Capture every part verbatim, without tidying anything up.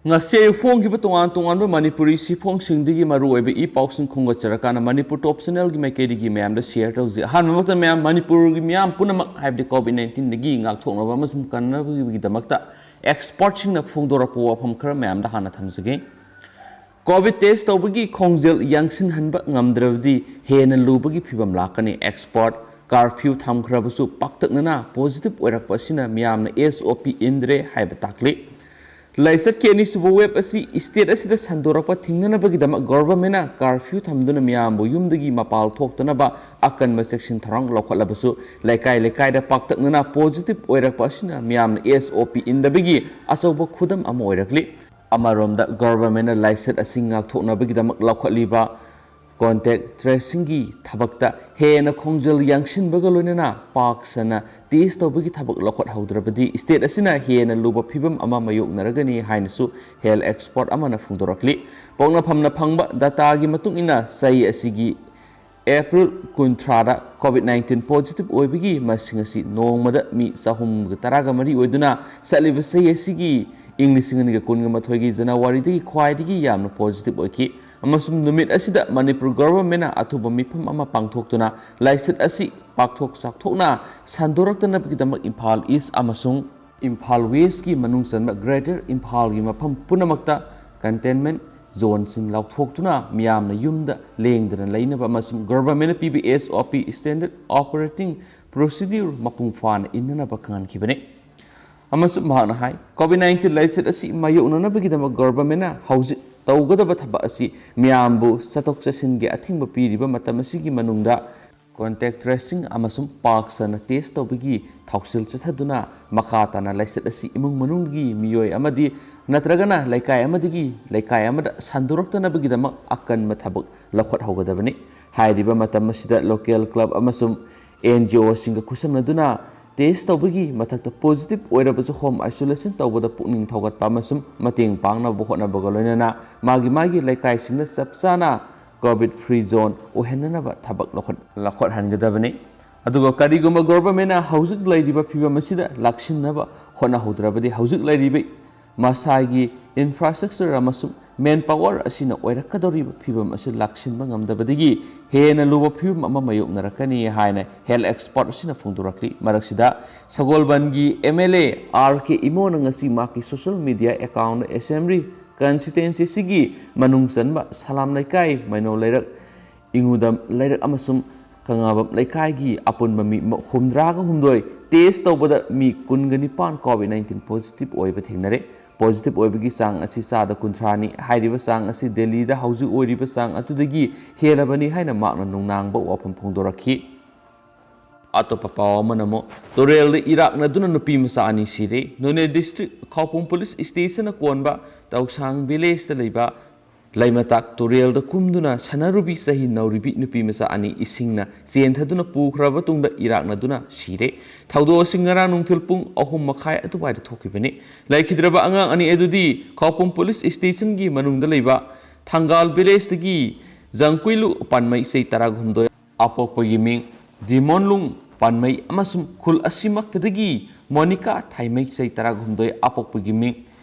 ꯉꯁꯤ ꯑꯌꯨꯛ ꯐꯣꯡꯈꯤꯕ ꯇꯣꯉꯥꯟ ꯇꯣꯉꯥꯟꯕ ꯃꯅꯤꯄꯨꯔꯤ ꯁꯤꯐꯣꯡꯁꯤꯡꯗꯒꯤ ꯃꯔꯨꯑꯣꯏꯕ ꯏ ꯄꯥꯎꯁꯤꯡ ꯈꯣꯝꯒꯠꯆꯔꯀꯥꯟꯗ ꯃꯅꯤꯄꯨꯔ ꯇꯣꯞ ꯆꯦꯅꯦꯜꯒꯤ ꯃꯥꯏꯀꯩꯗꯒꯤ ꯃꯌꯥꯝꯗ ꯁꯤꯌꯔ ꯇꯧꯖꯩ꯫ ꯑꯍꯥꯟꯕꯃꯛꯇ ꯃꯌꯥꯝ ꯃꯅꯤꯄꯨꯔꯒꯤ ꯃꯤꯌꯥꯝ ꯄꯨꯝꯅꯃꯛ, ꯍꯥꯏꯕꯗꯤ ꯀꯣꯚꯤꯗ ꯅꯥꯏꯟꯇꯤꯟꯗꯒꯤ ꯉꯥꯛꯊꯣꯛꯅꯕ ꯑꯃꯁꯨꯡ ꯀꯟꯅꯕꯒꯤꯗꯃꯛꯇ ꯑꯦꯛꯁꯄꯔꯠꯁꯤꯡꯅ ꯐꯣꯡꯗꯣꯔꯛꯄ ꯋꯥꯐꯝ ꯈꯔ ꯃꯌꯥꯝꯗ ꯍꯥꯟꯅ ꯊꯝꯖꯒꯦ꯫ ꯀꯣꯚꯤꯗ ꯇꯦꯁ ꯇꯧꯕꯒꯤ ꯈꯣꯡꯖꯦꯜ ꯌꯥꯡꯁꯤꯟꯍꯟꯕ ꯉꯝꯗ꯭ꯔꯕꯗꯤ ꯍꯦꯟꯅ ꯂꯨꯕꯒꯤ ꯐꯤꯕꯝ ꯂꯥꯛꯀꯅꯤ꯫ ꯑꯦꯛꯁꯄꯔꯠ, ꯀꯥꯔꯐ꯭ꯌꯨ ꯊꯝꯈ꯭ꯔꯕꯁꯨ ꯄꯥꯛꯇꯛꯅꯅ ꯄꯣꯖꯤꯇꯤꯚ ꯑꯣꯏꯔꯛꯄ ꯑꯁꯤꯅ ꯃꯤꯌꯥꯝꯅ ꯑꯦꯁ ꯑꯣ ꯄꯤ ꯏꯟꯗ꯭ꯔꯦ ꯍꯥꯏꯕ ꯇꯥꯛꯂꯤ꯫ ꯂꯥꯏꯆꯠꯀꯤ ꯑꯅꯤꯁꯨꯕ ꯋꯦꯕ ꯑꯁꯤ ꯁ꯭ꯇꯦꯠ ꯑꯁꯤꯗ ꯁꯟꯗꯣꯔꯛꯄ ꯊꯤꯡꯅꯅꯕꯒꯤꯗꯃꯛ ꯒꯣꯚꯔꯟꯃꯦꯟꯠꯅ ꯀꯥꯔꯐ꯭ꯌꯨ ꯊꯝꯗꯨꯅ ꯃꯤꯌꯥꯝꯕꯨ ꯌꯨꯝꯗꯒꯤ ꯃꯄꯥꯜ ꯊꯣꯛꯇꯅꯕ ꯑꯀꯟꯕ ꯆꯦꯛꯁꯤꯟ ꯊꯧꯔꯥꯡ ꯂꯧꯈꯠꯂꯕꯁꯨ, ꯂꯩꯀꯥꯏ ꯂꯩꯀꯥꯏꯗ ꯄꯥꯛꯇꯛꯅꯅ ꯄꯣꯖꯤꯇꯤꯚ ꯑꯣꯏꯔꯛꯄ ꯑꯁꯤꯅ ꯃꯤꯌꯥꯝꯅ ꯑꯦꯁ ꯑꯣ ꯄꯤ ꯏꯟꯗꯕꯒꯤ ꯑꯆꯧꯕ ꯈꯨꯗꯝ ꯑꯃ ꯑꯣꯏꯔꯛꯂꯤ꯫ ꯑꯃꯔꯣꯝꯗ, ꯒꯣꯚꯔꯟꯃꯦꯟꯠꯅ ꯂꯥꯏꯆꯠ ꯑꯁꯤ ꯉꯥꯛꯊꯣꯛꯅꯕꯒꯤꯗꯃꯛ ꯂꯧꯈꯠꯂꯤꯕ ꯀꯣꯟꯇꯦꯛ ꯇ꯭ꯔꯦꯁꯤꯡꯒꯤ ꯊꯕꯛꯇ ꯍꯦꯟꯅ ꯈꯣꯡꯖꯦꯜ ꯌꯥꯡꯁꯤꯟꯕꯒ ꯂꯣꯏꯅꯅ ꯄꯥꯛ ꯁꯟꯅ ꯇꯦꯁ ꯇꯧꯕꯒꯤ ꯊꯕꯛ ꯂꯧꯈꯠꯍꯧꯗ꯭ꯔꯕꯗꯤ ꯁ꯭ꯇꯦꯠ ꯑꯁꯤꯅ ꯍꯦꯟꯅ ꯂꯨꯕ ꯐꯤꯕꯝ ꯑꯃ ꯃꯥꯌꯣꯛꯅꯔꯒꯅꯤ ꯍꯥꯏꯅꯁꯨ ꯍꯦꯜꯊ ꯑꯦꯛꯁꯄꯔꯠ ꯑꯃꯅ ꯐꯣꯡꯗꯣꯔꯛꯂꯤ꯫ ꯄꯣꯛꯅꯐꯝꯅ ꯐꯪꯕ ꯗꯇꯥꯒꯤ ꯃꯇꯨꯡ ꯏꯟꯅ ꯆꯍꯤ ꯑꯁꯤꯒꯤ ꯑꯦꯄ꯭ꯔꯤꯜ ꯀꯨꯟꯊ꯭ꯔꯥꯗ ꯀꯣꯚꯤꯗ ꯅꯥꯏꯟꯇꯤꯟ ꯄꯣꯖꯤꯇꯤꯚ ꯑꯣꯏꯕꯒꯤ ꯃꯁꯤꯡ ꯑꯁꯤ ꯅꯣꯡꯃꯗ ꯃꯤ ꯆꯍꯨꯝꯒ ꯇꯔꯥꯒ ꯃꯔꯤ ꯑꯣꯏꯗꯨꯅ ꯆꯠꯂꯤꯕ ꯆꯍꯤ ꯑꯁꯤꯒꯤ ꯏꯪ ꯂꯤꯁꯤꯡ ꯑꯅꯤꯒ ꯀꯨꯟꯒ ꯃꯥꯊꯣꯏꯒꯤ ꯖꯅꯋꯥꯔꯤꯗꯒꯤ ꯈ꯭ꯋꯥꯏꯗꯒꯤ ꯌꯥꯝꯅ ꯄꯣꯖꯤꯇꯤꯚ ꯑꯣꯏꯈꯤ꯫ ꯑꯃꯁꯨꯡ ꯅꯨꯃꯤꯠ ꯑꯁꯤꯗ ꯃꯅꯤꯄꯨꯔ ꯒꯣꯚꯔꯟꯃꯦꯟꯠꯅ ꯑꯊꯨꯕ ꯃꯤꯐꯝ ꯑꯃ ꯄꯥꯡꯊꯣꯛꯇꯨꯅ ꯂꯥꯏꯆꯠ ꯑꯁꯤ ꯄꯥꯛꯊꯣꯛ ꯆꯥꯎꯊꯣꯛꯅ ꯁꯟꯗꯣꯔꯛꯇꯅꯕꯒꯤꯗꯃꯛ ꯏꯝꯐꯥꯜ ꯏꯁ ꯑꯃꯁꯨꯡ ꯏꯝꯐꯥꯜ ꯋꯦꯁꯀꯤ ꯃꯅꯨꯡ ꯆꯟꯕ ꯒ꯭ꯔꯦꯇꯔ ꯏꯝꯐꯥꯜꯒꯤ ꯃꯐꯝ ꯄꯨꯝꯅꯃꯛꯇ ꯀꯟꯇꯦꯟꯃꯦꯟꯠ ꯖꯣꯟꯁꯤꯡ ꯂꯥꯎꯊꯣꯛꯇꯨꯅ ꯃꯤꯌꯥꯝꯅ ꯌꯨꯝꯗ ꯂꯦꯡꯗꯅ ꯂꯩꯅꯕ ꯑꯃꯁꯨꯡ ꯒꯣꯚꯔꯟꯃꯦꯟꯠꯅ ꯄꯤꯕ ꯑꯦꯁ ꯑꯣ ꯄꯤ, ꯁ꯭ꯇꯦꯟꯗꯔꯗ ꯑꯣꯄꯔꯦꯇꯤꯡ ꯄ꯭ꯔꯣꯁꯤꯗ꯭ꯌꯨꯔ, ꯃꯄꯨꯡ ꯐꯥꯅ ꯏꯟꯅꯅꯕ ꯈꯪꯍꯟꯈꯤꯕꯅꯤ꯫ ꯑꯃꯁꯨꯡ ꯃꯍꯥꯛꯅ ꯍꯥꯏ, ꯀꯣꯚꯤꯗ ꯅꯥꯏꯟꯇꯤꯟ ꯂꯥꯏꯆꯠ ꯑꯁꯤ ꯃꯥꯌꯣꯛꯅꯅꯕꯒꯤꯗꯃꯛ ꯒꯣꯚꯔꯟꯃꯦꯟꯠꯅ ꯍꯧꯖꯤꯛ ꯇꯧꯒꯗꯕ ꯊꯕꯛ ꯑꯁꯤ ꯃꯤꯌꯥꯝꯕꯨ ꯆꯠꯊꯣꯛ ꯆꯠꯁꯤꯟꯒꯤ ꯑꯊꯤꯡꯕ ꯄꯤꯔꯤꯕ ꯃꯇꯝ ꯑꯁꯤꯒꯤ ꯃꯅꯨꯡꯗ ꯀꯣꯟꯇꯦꯛ ꯇ꯭ꯔꯦꯁꯤꯡ ꯑꯃꯁꯨꯡ ꯄꯥꯛ ꯁꯟꯅ ꯇꯦꯁ ꯇꯧꯕꯒꯤ ꯊꯧꯁꯤꯜ ꯆꯠꯊꯗꯨꯅ ꯃꯈꯥ ꯇꯥꯅ ꯂꯥꯏꯆꯠ ꯑꯁꯤ ꯏꯃꯨꯡ ꯃꯅꯨꯡꯒꯤ ꯃꯤꯑꯣꯏ ꯑꯃꯗꯤ ꯅꯠꯇ꯭ꯔꯒꯅ ꯂꯩꯀꯥꯏ ꯑꯃꯗꯒꯤ ꯂꯩꯀꯥꯏ ꯑꯃꯗ ꯁꯟꯗꯣꯔꯛꯇꯅꯕꯒꯤꯗꯃꯛ ꯑꯀꯟꯕ ꯊꯕꯛ ꯂꯧꯈꯠꯍꯧꯒꯗꯕꯅꯤ꯫ ꯍꯥꯏꯔꯤꯕ ꯃꯇꯝ ꯑꯁꯤꯗ ꯂꯣꯀꯦꯜ ꯀ꯭ꯂꯕ ꯑꯃꯁꯨꯡ ꯑꯦꯟ ꯖꯤ ꯑꯣꯁꯤꯡꯒ ꯈꯨꯠꯁꯝꯅꯗꯨꯅ ꯇꯦꯁ ꯇꯧꯕꯒꯤ ꯃꯊꯛꯇ ꯄꯣꯖꯤꯇꯤꯚ ꯑꯣꯏꯔꯕꯁꯨ ꯍꯣꯝ ꯑꯥꯏꯁꯣꯂꯦꯁꯟ ꯇꯧꯕꯗ ꯄꯨꯛꯅꯤꯡ ꯊꯧꯒꯠꯄ ꯑꯃꯁꯨꯡ ꯃꯇꯦꯡ ꯄꯥꯡꯅꯕ ꯍꯣꯠꯅꯕꯒ ꯂꯣꯏꯅꯅ ꯃꯥꯒꯤ ꯃꯥꯒꯤ ꯂꯩꯀꯥꯏꯁꯤꯡꯗ ꯆꯞ ꯆꯥꯅ ꯀꯣꯚꯤꯗ ꯐ꯭ꯔꯤ ꯖꯣꯟ ꯑꯣꯏꯍꯟꯅꯅꯕ ꯊꯕꯛ ꯂꯧꯈꯠ-, ꯂꯧꯈꯠꯍꯟꯒꯗꯕꯅꯤ꯫ ꯑꯗꯨꯒ ꯀꯔꯤꯒꯨꯝꯕ ꯒꯣꯚꯔꯟꯃꯦꯟꯠꯅ ꯍꯧꯖꯤꯛ ꯂꯩꯔꯤꯕ ꯐꯤꯕꯝ ꯑꯁꯤꯗ ꯂꯥꯛꯁꯤꯟꯅꯕ ꯍꯣꯠꯅꯍꯧꯗ꯭ꯔꯕꯗꯤ ꯍꯧꯖꯤꯛ ꯂꯩꯔꯤꯕ ꯃꯁꯥꯒꯤ ꯏꯟꯐ꯭ꯔꯥꯁ꯭ꯇ꯭ꯔꯛꯆꯔ ꯑꯃꯁꯨꯡ ꯃꯦꯟ ꯄꯥꯋꯔ ꯑꯁꯤꯅ ꯑꯣꯏꯔꯛꯀꯗꯧꯔꯤꯕ ꯐꯤꯚꯝ ꯑꯁꯤ ꯂꯥꯛꯁꯤꯟꯕ ꯉꯝꯗꯕꯗꯒꯤ ꯍꯦꯟꯅ ꯂꯨꯕ ꯐꯤꯚꯝ ꯑꯃ ꯃꯥꯌꯣꯛꯅꯔꯛꯀꯅꯤ ꯍꯥꯏꯅ ꯍꯦꯜꯊ ꯑꯦꯛꯁꯄꯔꯠ ꯑꯁꯤꯅ ꯐꯣꯡꯗꯣꯔꯛꯂꯤ꯫ ꯃꯔꯛꯁꯤꯗ ꯁꯒꯣꯜꯕꯟꯒꯤ ꯑꯦꯝ ꯑꯦꯜ ꯑꯦ ꯑꯥꯔ ꯀꯦ ꯏꯃꯣꯅ ꯉꯁꯤ ꯃꯍꯥꯛꯀꯤ ꯁꯣꯁꯤꯌꯦꯜ ꯃꯤꯗꯤꯌꯥ ꯑꯦꯀꯥꯎꯟꯗ ꯑꯦꯁꯦꯝꯕ꯭ꯂꯤ ꯀꯟꯁꯇꯤꯇ꯭ꯋꯦꯟꯁꯤ ꯑꯁꯤꯒꯤ ꯃꯅꯨꯡ ꯆꯟꯕ ꯁꯂꯥꯝ ꯂꯩꯀꯥꯏ, ꯃꯩꯅꯧ ꯂꯩꯔꯛ, ꯏꯉꯨꯗꯝ ꯂꯩꯔꯛ ꯑꯃꯁꯨꯡ ꯀꯪꯂꯥꯕꯝ ꯂꯩꯀꯥꯏꯒꯤ ꯑꯄꯨꯟꯕ ꯃꯤ ꯍꯨꯝꯗ꯭ꯔꯥꯒ ꯍꯨꯝꯗꯣꯏ ꯇꯦꯁ ꯇꯧꯕꯗ ꯃꯤ ꯀꯨꯟꯒ ꯅꯤꯄꯥꯟ ꯀꯣꯚꯤꯗ ꯅꯥꯏꯟꯇꯤꯟ ꯄꯣꯖꯤꯇꯤꯚ ꯑꯣꯏꯕ ꯊꯦꯡꯅꯔꯦ꯫ ꯄꯣꯖꯤꯇꯤꯚ ꯑꯣꯏꯕꯒꯤ ꯆꯥꯡ ꯑꯁꯤ ꯆꯥꯗ ꯀꯨꯟꯊ꯭ꯔꯥꯅꯤ꯫ ꯍꯥꯏꯔꯤꯕ ꯆꯥꯡ ꯑꯁꯤ ꯗꯦꯜꯂꯤꯗ ꯍꯧꯖꯤꯛ ꯑꯣꯏꯔꯤꯕ ꯆꯥꯡ ꯑꯗꯨꯗꯒꯤ ꯍꯦꯜꯂꯕꯅꯤ ꯍꯥꯏꯅ ꯃꯍꯥꯛꯅ ꯅꯨꯡꯅꯥꯡꯕ ꯋꯥꯐꯝ ꯐꯣꯡꯗꯣꯔꯛꯈꯤ꯫ ꯑꯇꯣꯞꯄ ꯄꯥꯎ ꯑꯃꯅ ꯑꯃꯨꯛ ꯇꯨꯔꯦꯜꯗ ꯏꯔꯥꯛꯅꯗꯨꯅ ꯅꯨꯄꯤ ꯃꯆꯥ ꯑꯅꯤ ꯁꯤꯔꯦ꯫ ꯅꯣꯅꯦ ꯗꯤꯁꯇ꯭ꯔꯤꯛ ꯈꯥꯎꯄꯨꯝ ꯄꯨꯂꯤꯁ ꯁ꯭ꯇꯦꯁꯟꯅ ꯀꯣꯟꯕ ꯇꯧꯁꯥꯡ ꯚꯤꯂꯦꯖꯇ ꯂꯩꯕ ꯂꯩꯃꯇꯥꯛ ꯇꯨꯔꯦꯜꯗ ꯀꯨꯝꯗꯨꯅ ꯁꯅꯥꯔꯨꯕꯤ ꯆꯍꯤ ꯅꯧꯔꯤꯕꯤ ꯅꯨꯄꯤ ꯃꯆꯥ ꯑꯅꯤ ꯏꯁꯤꯡꯅ ꯆꯦꯟꯊꯗꯨꯅ ꯄꯨꯈ꯭ꯔꯕ ꯇꯨꯡꯗ ꯏꯔꯥꯛꯅꯗꯨꯅ ꯁꯤꯔꯦ꯫ ꯊꯧꯗꯣꯛ ꯑꯁꯤ ꯉꯔꯥꯡ ꯅꯨꯡꯊꯤꯜ ꯄꯨꯡ ꯑꯍꯨꯝ ꯃꯈꯥꯏ ꯑꯗꯨꯋꯥꯏꯗ ꯊꯣꯛꯈꯤꯕꯅꯤ꯫ ꯂꯩꯈꯤꯗ꯭ꯔꯕ ꯑꯉꯥꯡ ꯑꯅꯤ ꯑꯗꯨꯗꯤ ꯈꯥꯎꯄꯨꯝ ꯄꯨꯂꯤꯁ ꯁ꯭ꯇꯦꯁꯟꯒꯤ ꯃꯅꯨꯡꯗ ꯂꯩꯕ ꯊꯪꯒꯥꯜ ꯚꯤꯂꯦꯖꯇꯒꯤ ꯖꯪꯀꯨꯏꯂꯨ ꯄꯥꯟꯃꯩ ꯆꯍꯤ ꯇꯔꯥꯒ ꯍꯨꯝꯗꯣꯏ, ꯑꯄꯣꯛꯄꯒꯤ ꯃꯤꯡ ꯗꯤꯃꯣꯟꯂꯨꯡ ꯄꯥꯟꯃꯩ ꯑꯃꯁꯨꯡ ꯈꯨꯜ ꯑꯁꯤꯃꯛꯇꯗꯒꯤ ꯃꯣꯅꯤꯀꯥ ꯊꯥꯏꯃꯩ ꯆꯍꯤ ꯇꯔꯥꯒ ꯍꯨꯝꯗꯣꯏ, ꯑꯄꯣꯛꯄꯒꯤ ꯃꯤꯡ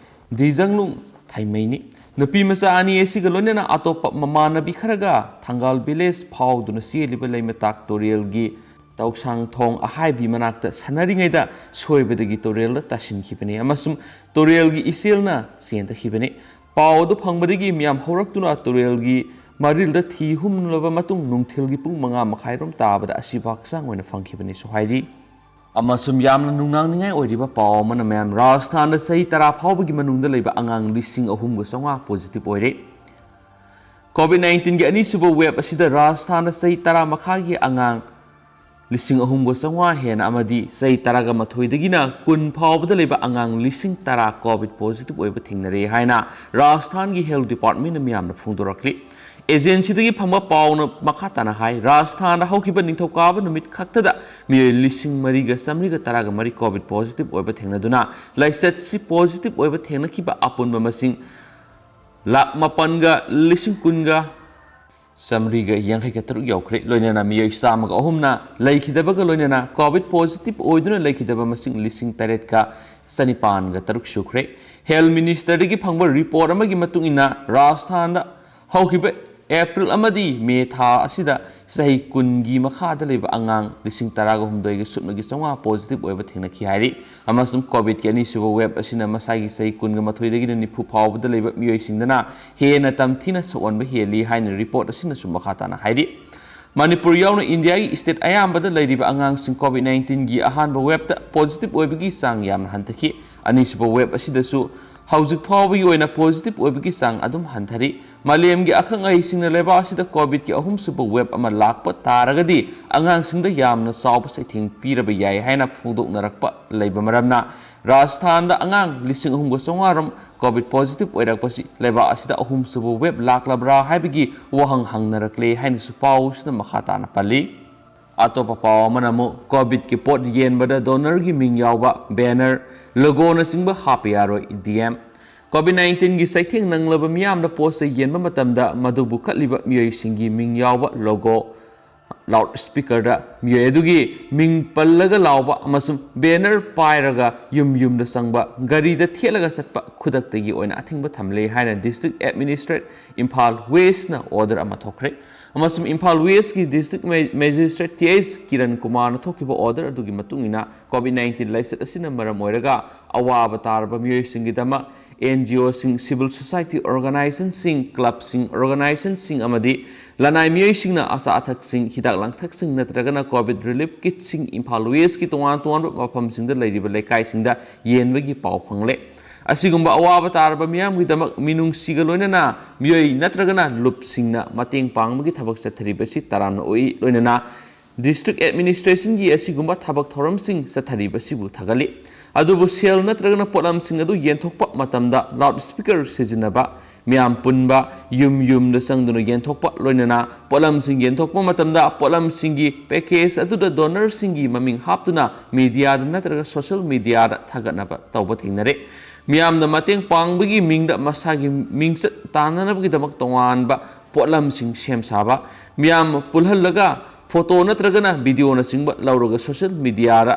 ꯗꯤꯖꯪꯂꯨꯡ ꯊꯥꯏꯃꯩꯅꯤ꯫ ꯅꯨꯄꯤ ꯃꯆꯥ ꯑꯅꯤ ꯑꯁꯤꯒ ꯂꯣꯏꯅꯅ ꯑꯇꯣꯞꯄ ꯃꯃꯥꯟꯅꯕꯤ ꯈꯔꯒ ꯊꯪꯒꯥꯜ ꯚꯤꯂꯦꯖ ꯐꯥꯎꯗꯨꯅ ꯆꯦꯜꯂꯤꯕ ꯂꯩꯃꯇꯥꯛ ꯇꯨꯔꯦꯜꯒꯤ ꯇꯧꯁꯥꯡ ꯊꯣꯡ ꯑꯍꯥꯏꯕꯤ ꯃꯅꯥꯛꯇ ꯁꯥꯟꯅꯔꯤꯉꯩꯗ ꯁꯣꯏꯕꯗꯒꯤ ꯇꯨꯔꯦꯜꯗ ꯇꯥꯁꯤꯟꯈꯤꯕꯅꯤ ꯑꯃꯁꯨꯡ ꯇꯨꯔꯦꯜꯒꯤ ꯏꯆꯦꯜꯅ ꯆꯦꯟꯊꯈꯤꯕꯅꯤ꯫ ꯄꯥꯎ ꯑꯗꯨ ꯐꯪꯕꯗꯒꯤ ꯃꯤꯌꯥꯝ ꯍꯧꯔꯛꯇꯨꯅ ꯇꯨꯔꯦꯜꯒꯤ ꯃꯔꯤꯜꯗ ꯊꯤ ꯍꯨꯝꯂꯕ ꯃꯇꯨꯡ ꯅꯨꯡꯊꯤꯜꯒꯤ ꯄꯨꯡ ꯃꯉꯥ ꯃꯈꯥꯏꯔꯣꯝ ꯇꯥꯕꯗ ꯑꯁꯤꯕ ꯍꯛꯆꯥꯡ ꯑꯣꯏꯅ ꯐꯪꯈꯤꯕꯅꯤꯁꯨ ꯍꯥꯏꯔꯤ꯫ ꯑꯃꯁꯨꯡ ꯌꯥꯝꯅ ꯅꯨꯡꯅꯥꯡꯅꯤꯡꯉꯥꯏ ꯑꯣꯏꯔꯤꯕ ꯄꯥꯎ ꯑꯃꯅ ꯃꯌꯥꯝ ꯔꯥꯖꯁꯊꯥꯟꯗ ꯆꯍꯤ ꯇꯔꯥ ꯐꯥꯎꯕꯒꯤ ꯃꯅꯨꯡꯗ ꯂꯩꯕ ꯑꯉꯥꯡ ꯂꯤꯁꯤꯡ ꯑꯍꯨꯝꯒ ꯆꯥꯝꯃꯉꯥ ꯄꯣꯖꯤꯇꯤꯚ ꯑꯣꯏꯔꯦ꯫ ꯀꯣꯚꯤꯗ ꯅꯥꯏꯟꯇꯤꯟꯒꯤ ꯑꯅꯤꯁꯨꯕ ꯋꯦꯕ ꯑꯁꯤꯗ ꯔꯥꯖꯁꯊꯥꯟꯗ ꯆꯍꯤ ꯇꯔꯥ ꯃꯈꯥꯒꯤ ꯑꯉꯥꯡ ꯂꯤꯁꯤꯡ ꯑꯍꯨꯝꯒ ꯆꯥꯝꯃꯉꯥ ꯍꯦꯟꯅ ꯑꯃꯗꯤ ꯆꯍꯤ ꯇꯔꯥꯒ ꯃꯥꯊꯣꯏꯗꯒꯤꯅ ꯀꯨꯟ ꯐꯥꯎꯕꯗ ꯂꯩꯕ ꯑꯉꯥꯡ ꯂꯤꯁꯤꯡ ꯇꯔꯥ ꯀꯣꯚꯤꯗ ꯄꯣꯖꯤꯇꯤꯚ ꯑꯣꯏꯕ ꯊꯦꯡꯅꯔꯦ ꯍꯥꯏꯅ ꯔꯥꯖꯁꯊꯥꯟꯒꯤ ꯍꯦꯜꯊ ꯗꯤꯄꯥꯔꯠꯃꯦꯟꯅ ꯃꯤꯌꯥꯝꯗ ꯐꯣꯡꯗꯣꯔꯛꯂꯤ꯫ ꯑꯦꯖꯦꯟꯁꯤꯗꯒꯤ ꯐꯪꯕ ꯄꯥꯎꯅ ꯃꯈꯥ ꯇꯥꯅ ꯍꯥꯏ, ꯔꯥꯖꯁꯊꯥꯟꯗ ꯍꯧꯈꯤꯕ ꯅꯤꯡꯊꯧꯀꯥꯕ ꯅꯨꯃꯤꯠ ꯈꯛꯇꯗ ꯃꯤꯑꯣꯏ ꯂꯤꯁꯤꯡ ꯃꯔꯤꯒ ꯆꯥꯃꯔꯤꯒ ꯇꯔꯥꯒ ꯃꯔꯤ ꯀꯣꯚꯤꯗ ꯄꯣꯖꯤꯇꯤꯚ ꯑꯣꯏꯕ ꯊꯦꯡꯅꯗꯨꯅ ꯂꯥꯏꯆꯠꯁꯤ ꯄꯣꯖꯤꯇꯤꯚ ꯑꯣꯏꯕ ꯊꯦꯡꯅꯈꯤꯕ ꯑꯄꯨꯟꯕ ꯃꯁꯤꯡ ꯂꯥꯈ ꯃꯥꯄꯟꯒ ꯂꯤꯁꯤꯡ ꯀꯨꯟꯒ ꯆꯥꯃꯔꯤꯒ ꯌꯥꯡꯈꯩꯒ ꯇꯔꯨꯛ ꯌꯧꯈ꯭ꯔꯦ꯫ ꯂꯣꯏꯅꯅ ꯃꯤꯑꯣꯏ ꯆꯥꯝꯃꯒ ꯑꯍꯨꯝꯅ ꯂꯩꯈꯤꯗꯕꯒ ꯂꯣꯏꯅꯅ ꯀꯣꯚꯤꯗ ꯄꯣꯖꯤꯇꯤꯚ ꯑꯣꯏꯗꯨꯅ ꯂꯩꯈꯤꯗꯕ ꯃꯁꯤꯡ ꯂꯤꯁꯤꯡ ꯇꯔꯦꯠꯀ ꯆꯅꯤꯄꯥꯟꯒ ꯇꯔꯨꯛ ꯁꯨꯈ꯭ꯔꯦ꯫ Health Ministerꯗꯒꯤ ꯐꯪꯕ report ꯑꯃꯒꯤ ꯃꯇꯨꯡ ꯏꯟꯅ, ꯔꯥꯖꯁꯊꯥꯟꯗ ꯍꯧꯈꯤꯕ ꯑꯦꯄ꯭ꯔꯤꯜ ꯑꯃꯗꯤ ꯃꯦ ꯊꯥ ꯑꯁꯤꯗ ꯆꯍꯤ ꯀꯨꯟꯒꯤ ꯃꯈꯥꯗ ꯂꯩꯕ ꯑꯉꯥꯡ ꯂꯤꯁꯤꯡ ꯇꯔꯥꯒ ꯍꯨꯝꯗꯣꯏꯒ ꯁꯨꯞꯅꯒꯤ ꯆꯥꯝꯃꯉꯥ positive ꯑꯣꯏꯕ ꯊꯦꯡꯅꯈꯤ ꯍꯥꯏꯔꯤ꯫ ꯑꯃꯁꯨꯡ COVIDꯀꯤ ꯑꯅꯤꯁꯨꯕ wave ꯑꯁꯤꯅ ꯃꯁꯥꯒꯤ ꯆꯍꯤ ꯀꯨꯟꯒ ꯃꯥꯊꯣꯏꯗꯒꯤꯅ ꯅꯤꯐꯨ ꯐꯥꯎꯕꯗ ꯂꯩꯕ ꯃꯤꯑꯣꯏꯁꯤꯡꯗꯅ ꯍꯦꯟꯅ ꯇꯝꯊꯤꯅ ꯁꯣꯛꯍꯟꯕ ꯍꯦꯜꯂꯤ ꯍꯥꯏꯅ report ꯑꯁꯤꯅꯁꯨ ꯃꯈꯥ ꯇꯥꯅ ꯍꯥꯏꯔꯤ꯫ ꯃꯅꯤꯄꯨꯔ ꯌꯥꯎꯅ ꯏꯟꯗꯤꯌꯥꯒꯤ state ꯑꯌꯥꯝꯕꯗ ꯂꯩꯔꯤꯕ ꯑꯉꯥꯡꯁꯤꯡ COVIDꯀꯤ ꯑꯍꯥꯟꯕ waveꯇ positive ꯑꯣꯏꯕꯒꯤ ꯆꯥꯡ ꯌꯥꯝꯅ ꯍꯟꯊꯈꯤ꯫ ꯑꯅꯤꯁꯨꯕ wave ꯑꯁꯤꯗꯁꯨ ꯍꯧꯖꯤꯛ ꯐꯥꯎꯕꯒꯤ ꯑꯣꯏꯅ positive ꯑꯣꯏꯕꯒꯤ ꯆꯥꯡ ꯑꯗꯨꯝ ꯍꯟꯊꯔꯤ꯫ ꯃꯥꯂꯦꯝꯒꯤ ꯑꯈꯪ ꯑꯍꯩꯁꯤꯡꯅ ꯂꯩꯕꯥꯛ ꯑꯁꯤꯗ COVIDꯀꯤ ꯑꯍꯨꯝꯁꯨꯕ wave ꯑꯃ ꯂꯥꯛꯄ ꯇꯥꯔꯒꯗꯤ ꯑꯉꯥꯡꯁꯤꯡꯗ ꯌꯥꯝꯅ ꯆꯥꯎꯕ ꯆꯩꯊꯦꯡ ꯄꯤꯔꯕ ꯌꯥꯏ ꯍꯥꯏꯅ ꯐꯣꯡꯗꯣꯛꯅꯔꯛꯄ ꯂꯩꯕ ꯃꯔꯝꯅ, ꯔꯥꯖꯁꯊꯥꯟꯗ ꯑꯉꯥꯡ ꯂꯤꯁꯤꯡ ꯑꯍꯨꯝꯒ ꯆꯥꯝꯃꯉꯥ ꯔꯣꯝ COVID positive ꯑꯣꯏꯔꯛꯄꯁꯤ ꯂꯩꯕꯥꯛ ꯑꯁꯤꯗ ꯑꯍꯨꯝꯁꯨꯕ wave ꯂꯥꯛꯂꯕ꯭ꯔꯥ ꯍꯥꯏꯕꯒꯤ ꯋꯥꯍꯪ ꯍꯪꯅꯔꯛꯂꯦ ꯍꯥꯏꯅꯁꯨ ꯄꯥꯎꯁꯤꯅ ꯃꯈꯥ ꯇꯥꯅ ꯄꯜꯂꯤ꯫ ꯑꯇꯣꯞꯄ ꯄꯥꯎ ꯑꯃꯅ ꯑꯃꯨꯛ COVIDꯀꯤ ꯄꯣꯠ ꯌꯦꯟꯕꯗ donorꯒꯤ ꯃꯤꯡ ꯌꯥꯎꯕ banner, logoꯅꯆꯤꯡꯕ ꯍꯥꯞꯄ ꯌꯥꯔꯣꯏ, DM꯫ COVID nineteen ꯒꯤ ꯆꯩꯊꯦꯡ ꯅꯪꯂꯕ ꯃꯤꯌꯥꯝꯗ ꯄꯣꯠ ꯆꯩ ꯌꯦꯟꯕ ꯃꯇꯝꯗ ꯃꯗꯨꯕꯨ ꯀꯠꯂꯤꯕ ꯃꯤꯑꯣꯏꯁꯤꯡꯒꯤ ꯃꯤꯡ ꯌꯥꯎꯕ logo, loudspeakerꯗ ꯃꯤꯑꯣꯏ ꯑꯗꯨꯒꯤ ꯃꯤꯡ ꯄꯜꯂꯒ ꯂꯥꯎꯕ ꯑꯃꯁꯨꯡ banner ꯄꯥꯏꯔꯒ ꯌꯨꯝ ꯌꯨꯝꯗ ꯆꯪꯕ, ꯒꯥꯔꯤꯗ ꯊꯦꯠꯂꯒ ꯆꯠꯄ ꯈꯨꯗꯛꯇꯒꯤ ꯑꯣꯏꯅ ꯑꯊꯤꯡꯕ ꯊꯝꯂꯦ ꯍꯥꯏꯅ District Administrate ꯏꯝꯐꯥꯜ Westꯅ order ꯑꯃ ꯊꯣꯛꯈ꯭ꯔꯦ꯫ ꯑꯃꯁꯨꯡ Imphal Westꯀꯤ District Ma-, Magistrate T H Kiran ꯀꯨꯃꯥꯔꯅ ꯊꯣꯛꯈꯤꯕ order ꯑꯗꯨꯒꯤ ꯃꯇꯨꯡ ꯏꯟꯅ, COVID nineteen ꯂꯥꯏꯆꯠ ꯑꯁꯤꯅ ꯃꯔꯝ ꯑꯣꯏꯔꯒ ꯑꯋꯥꯕ ꯇꯥꯔꯕ ꯃꯤꯑꯣꯏꯁꯤꯡꯒꯤꯗꯃꯛ NGOꯁꯤꯡ, civil society organizationꯁꯤꯡ, clubꯁꯤꯡ, organizationꯁꯤꯡ ꯑꯃꯗꯤ ꯂꯅꯥꯏ ꯃꯤꯑꯣꯏꯁꯤꯡꯅ ꯑꯆꯥ ꯑꯊꯛꯁꯤꯡ, ꯍꯤꯗꯥꯛ ꯂꯥꯡꯊꯛꯁꯤꯡ ꯅꯠꯇ꯭ꯔꯒꯅ COVID relief kitꯁꯤꯡ ꯏꯝꯐꯥꯜ Westꯀꯤ ꯇꯣꯉꯥꯟ ꯇꯣꯉꯥꯟꯕ ꯃꯐꯝꯁꯤꯡꯗ ꯂꯩꯔꯤꯕ ꯂꯩꯀꯥꯏꯁꯤꯡꯗ ꯌꯦꯟꯕꯒꯤ ꯄꯥꯎ ꯐꯪꯂꯦ꯫ ꯑꯁꯤꯒꯨꯝꯕ ꯑꯋꯥꯕ ꯇꯥꯔꯕ ꯃꯤꯌꯥꯝꯒꯤꯗꯃꯛ ꯃꯤꯅꯨꯡꯁꯤꯒ ꯂꯣꯏꯅꯅ ꯃꯤꯑꯣꯏ ꯅꯠꯇ꯭ꯔꯒꯅ ꯂꯨꯞꯁꯤꯡꯅ ꯃꯇꯦꯡ ꯄꯥꯡꯕꯒꯤ ꯊꯕꯛ ꯆꯠꯊꯔꯤꯕꯁꯤ ꯇꯔꯥꯝꯅ ꯑꯣꯛꯏ, ꯂꯣꯏꯅꯅ District Administrationꯒꯤ ꯑꯁꯤꯒꯨꯝꯕ ꯊꯕꯛ ꯊꯧꯔꯝꯁꯤꯡ ꯆꯠꯊꯔꯤꯕꯁꯤꯕꯨ ꯊꯥꯒꯠꯂꯤ꯫ ꯑꯗꯨꯕꯨ ꯁꯦꯜ ꯅꯠꯇ꯭ꯔꯒꯅ ꯄꯣꯠꯂꯝꯁꯤꯡ ꯑꯗꯨ ꯌꯦꯟꯊꯣꯛꯄ ꯃꯇꯝꯗ loudspeaker ꯁꯤꯖꯤꯟꯅꯕ, ꯃꯤꯌꯥꯝ ꯄꯨꯟꯕ, ꯌꯨꯝ ꯌꯨꯝꯗ ꯆꯪꯗꯨꯅ ꯌꯦꯟꯊꯣꯛꯄ, ꯂꯣꯏꯅꯅ ꯄꯣꯠꯂꯝꯁꯤꯡ ꯌꯦꯟꯊꯣꯛꯄ ꯃꯇꯝꯗ ꯄꯣꯠꯂꯝꯁꯤꯡꯒꯤ package ꯑꯗꯨꯗ donorꯁꯤꯡꯒꯤ ꯃꯃꯤꯡ ꯍꯥꯞꯇꯨꯅ mediaꯗ ꯅꯠꯇ꯭ꯔꯒ social mediaꯗ ꯊꯥꯒꯠꯅꯕ ꯇꯧꯕ ꯊꯦꯡꯅꯔꯦ꯫ ꯃꯤꯌꯥꯝꯗ ꯃꯇꯦꯡ ꯄꯥꯡꯕꯒꯤ ꯃꯤꯡꯗ ꯃꯁꯥꯒꯤ ꯃꯤꯡꯆꯠ ꯇꯥꯟꯅꯅꯕꯒꯤꯗꯃꯛ ꯇꯣꯉꯥꯟꯕ ꯄꯣꯠꯂꯝꯁꯤꯡ ꯁꯦꯝ ꯁꯥꯕ, ꯃꯤꯌꯥꯝ ꯄꯨꯜꯍꯜꯂꯒ photo ꯅꯠꯇ꯭ꯔꯒꯅ videoꯅꯆꯤꯡꯕ ꯂꯧꯔꯒ social mediaꯗ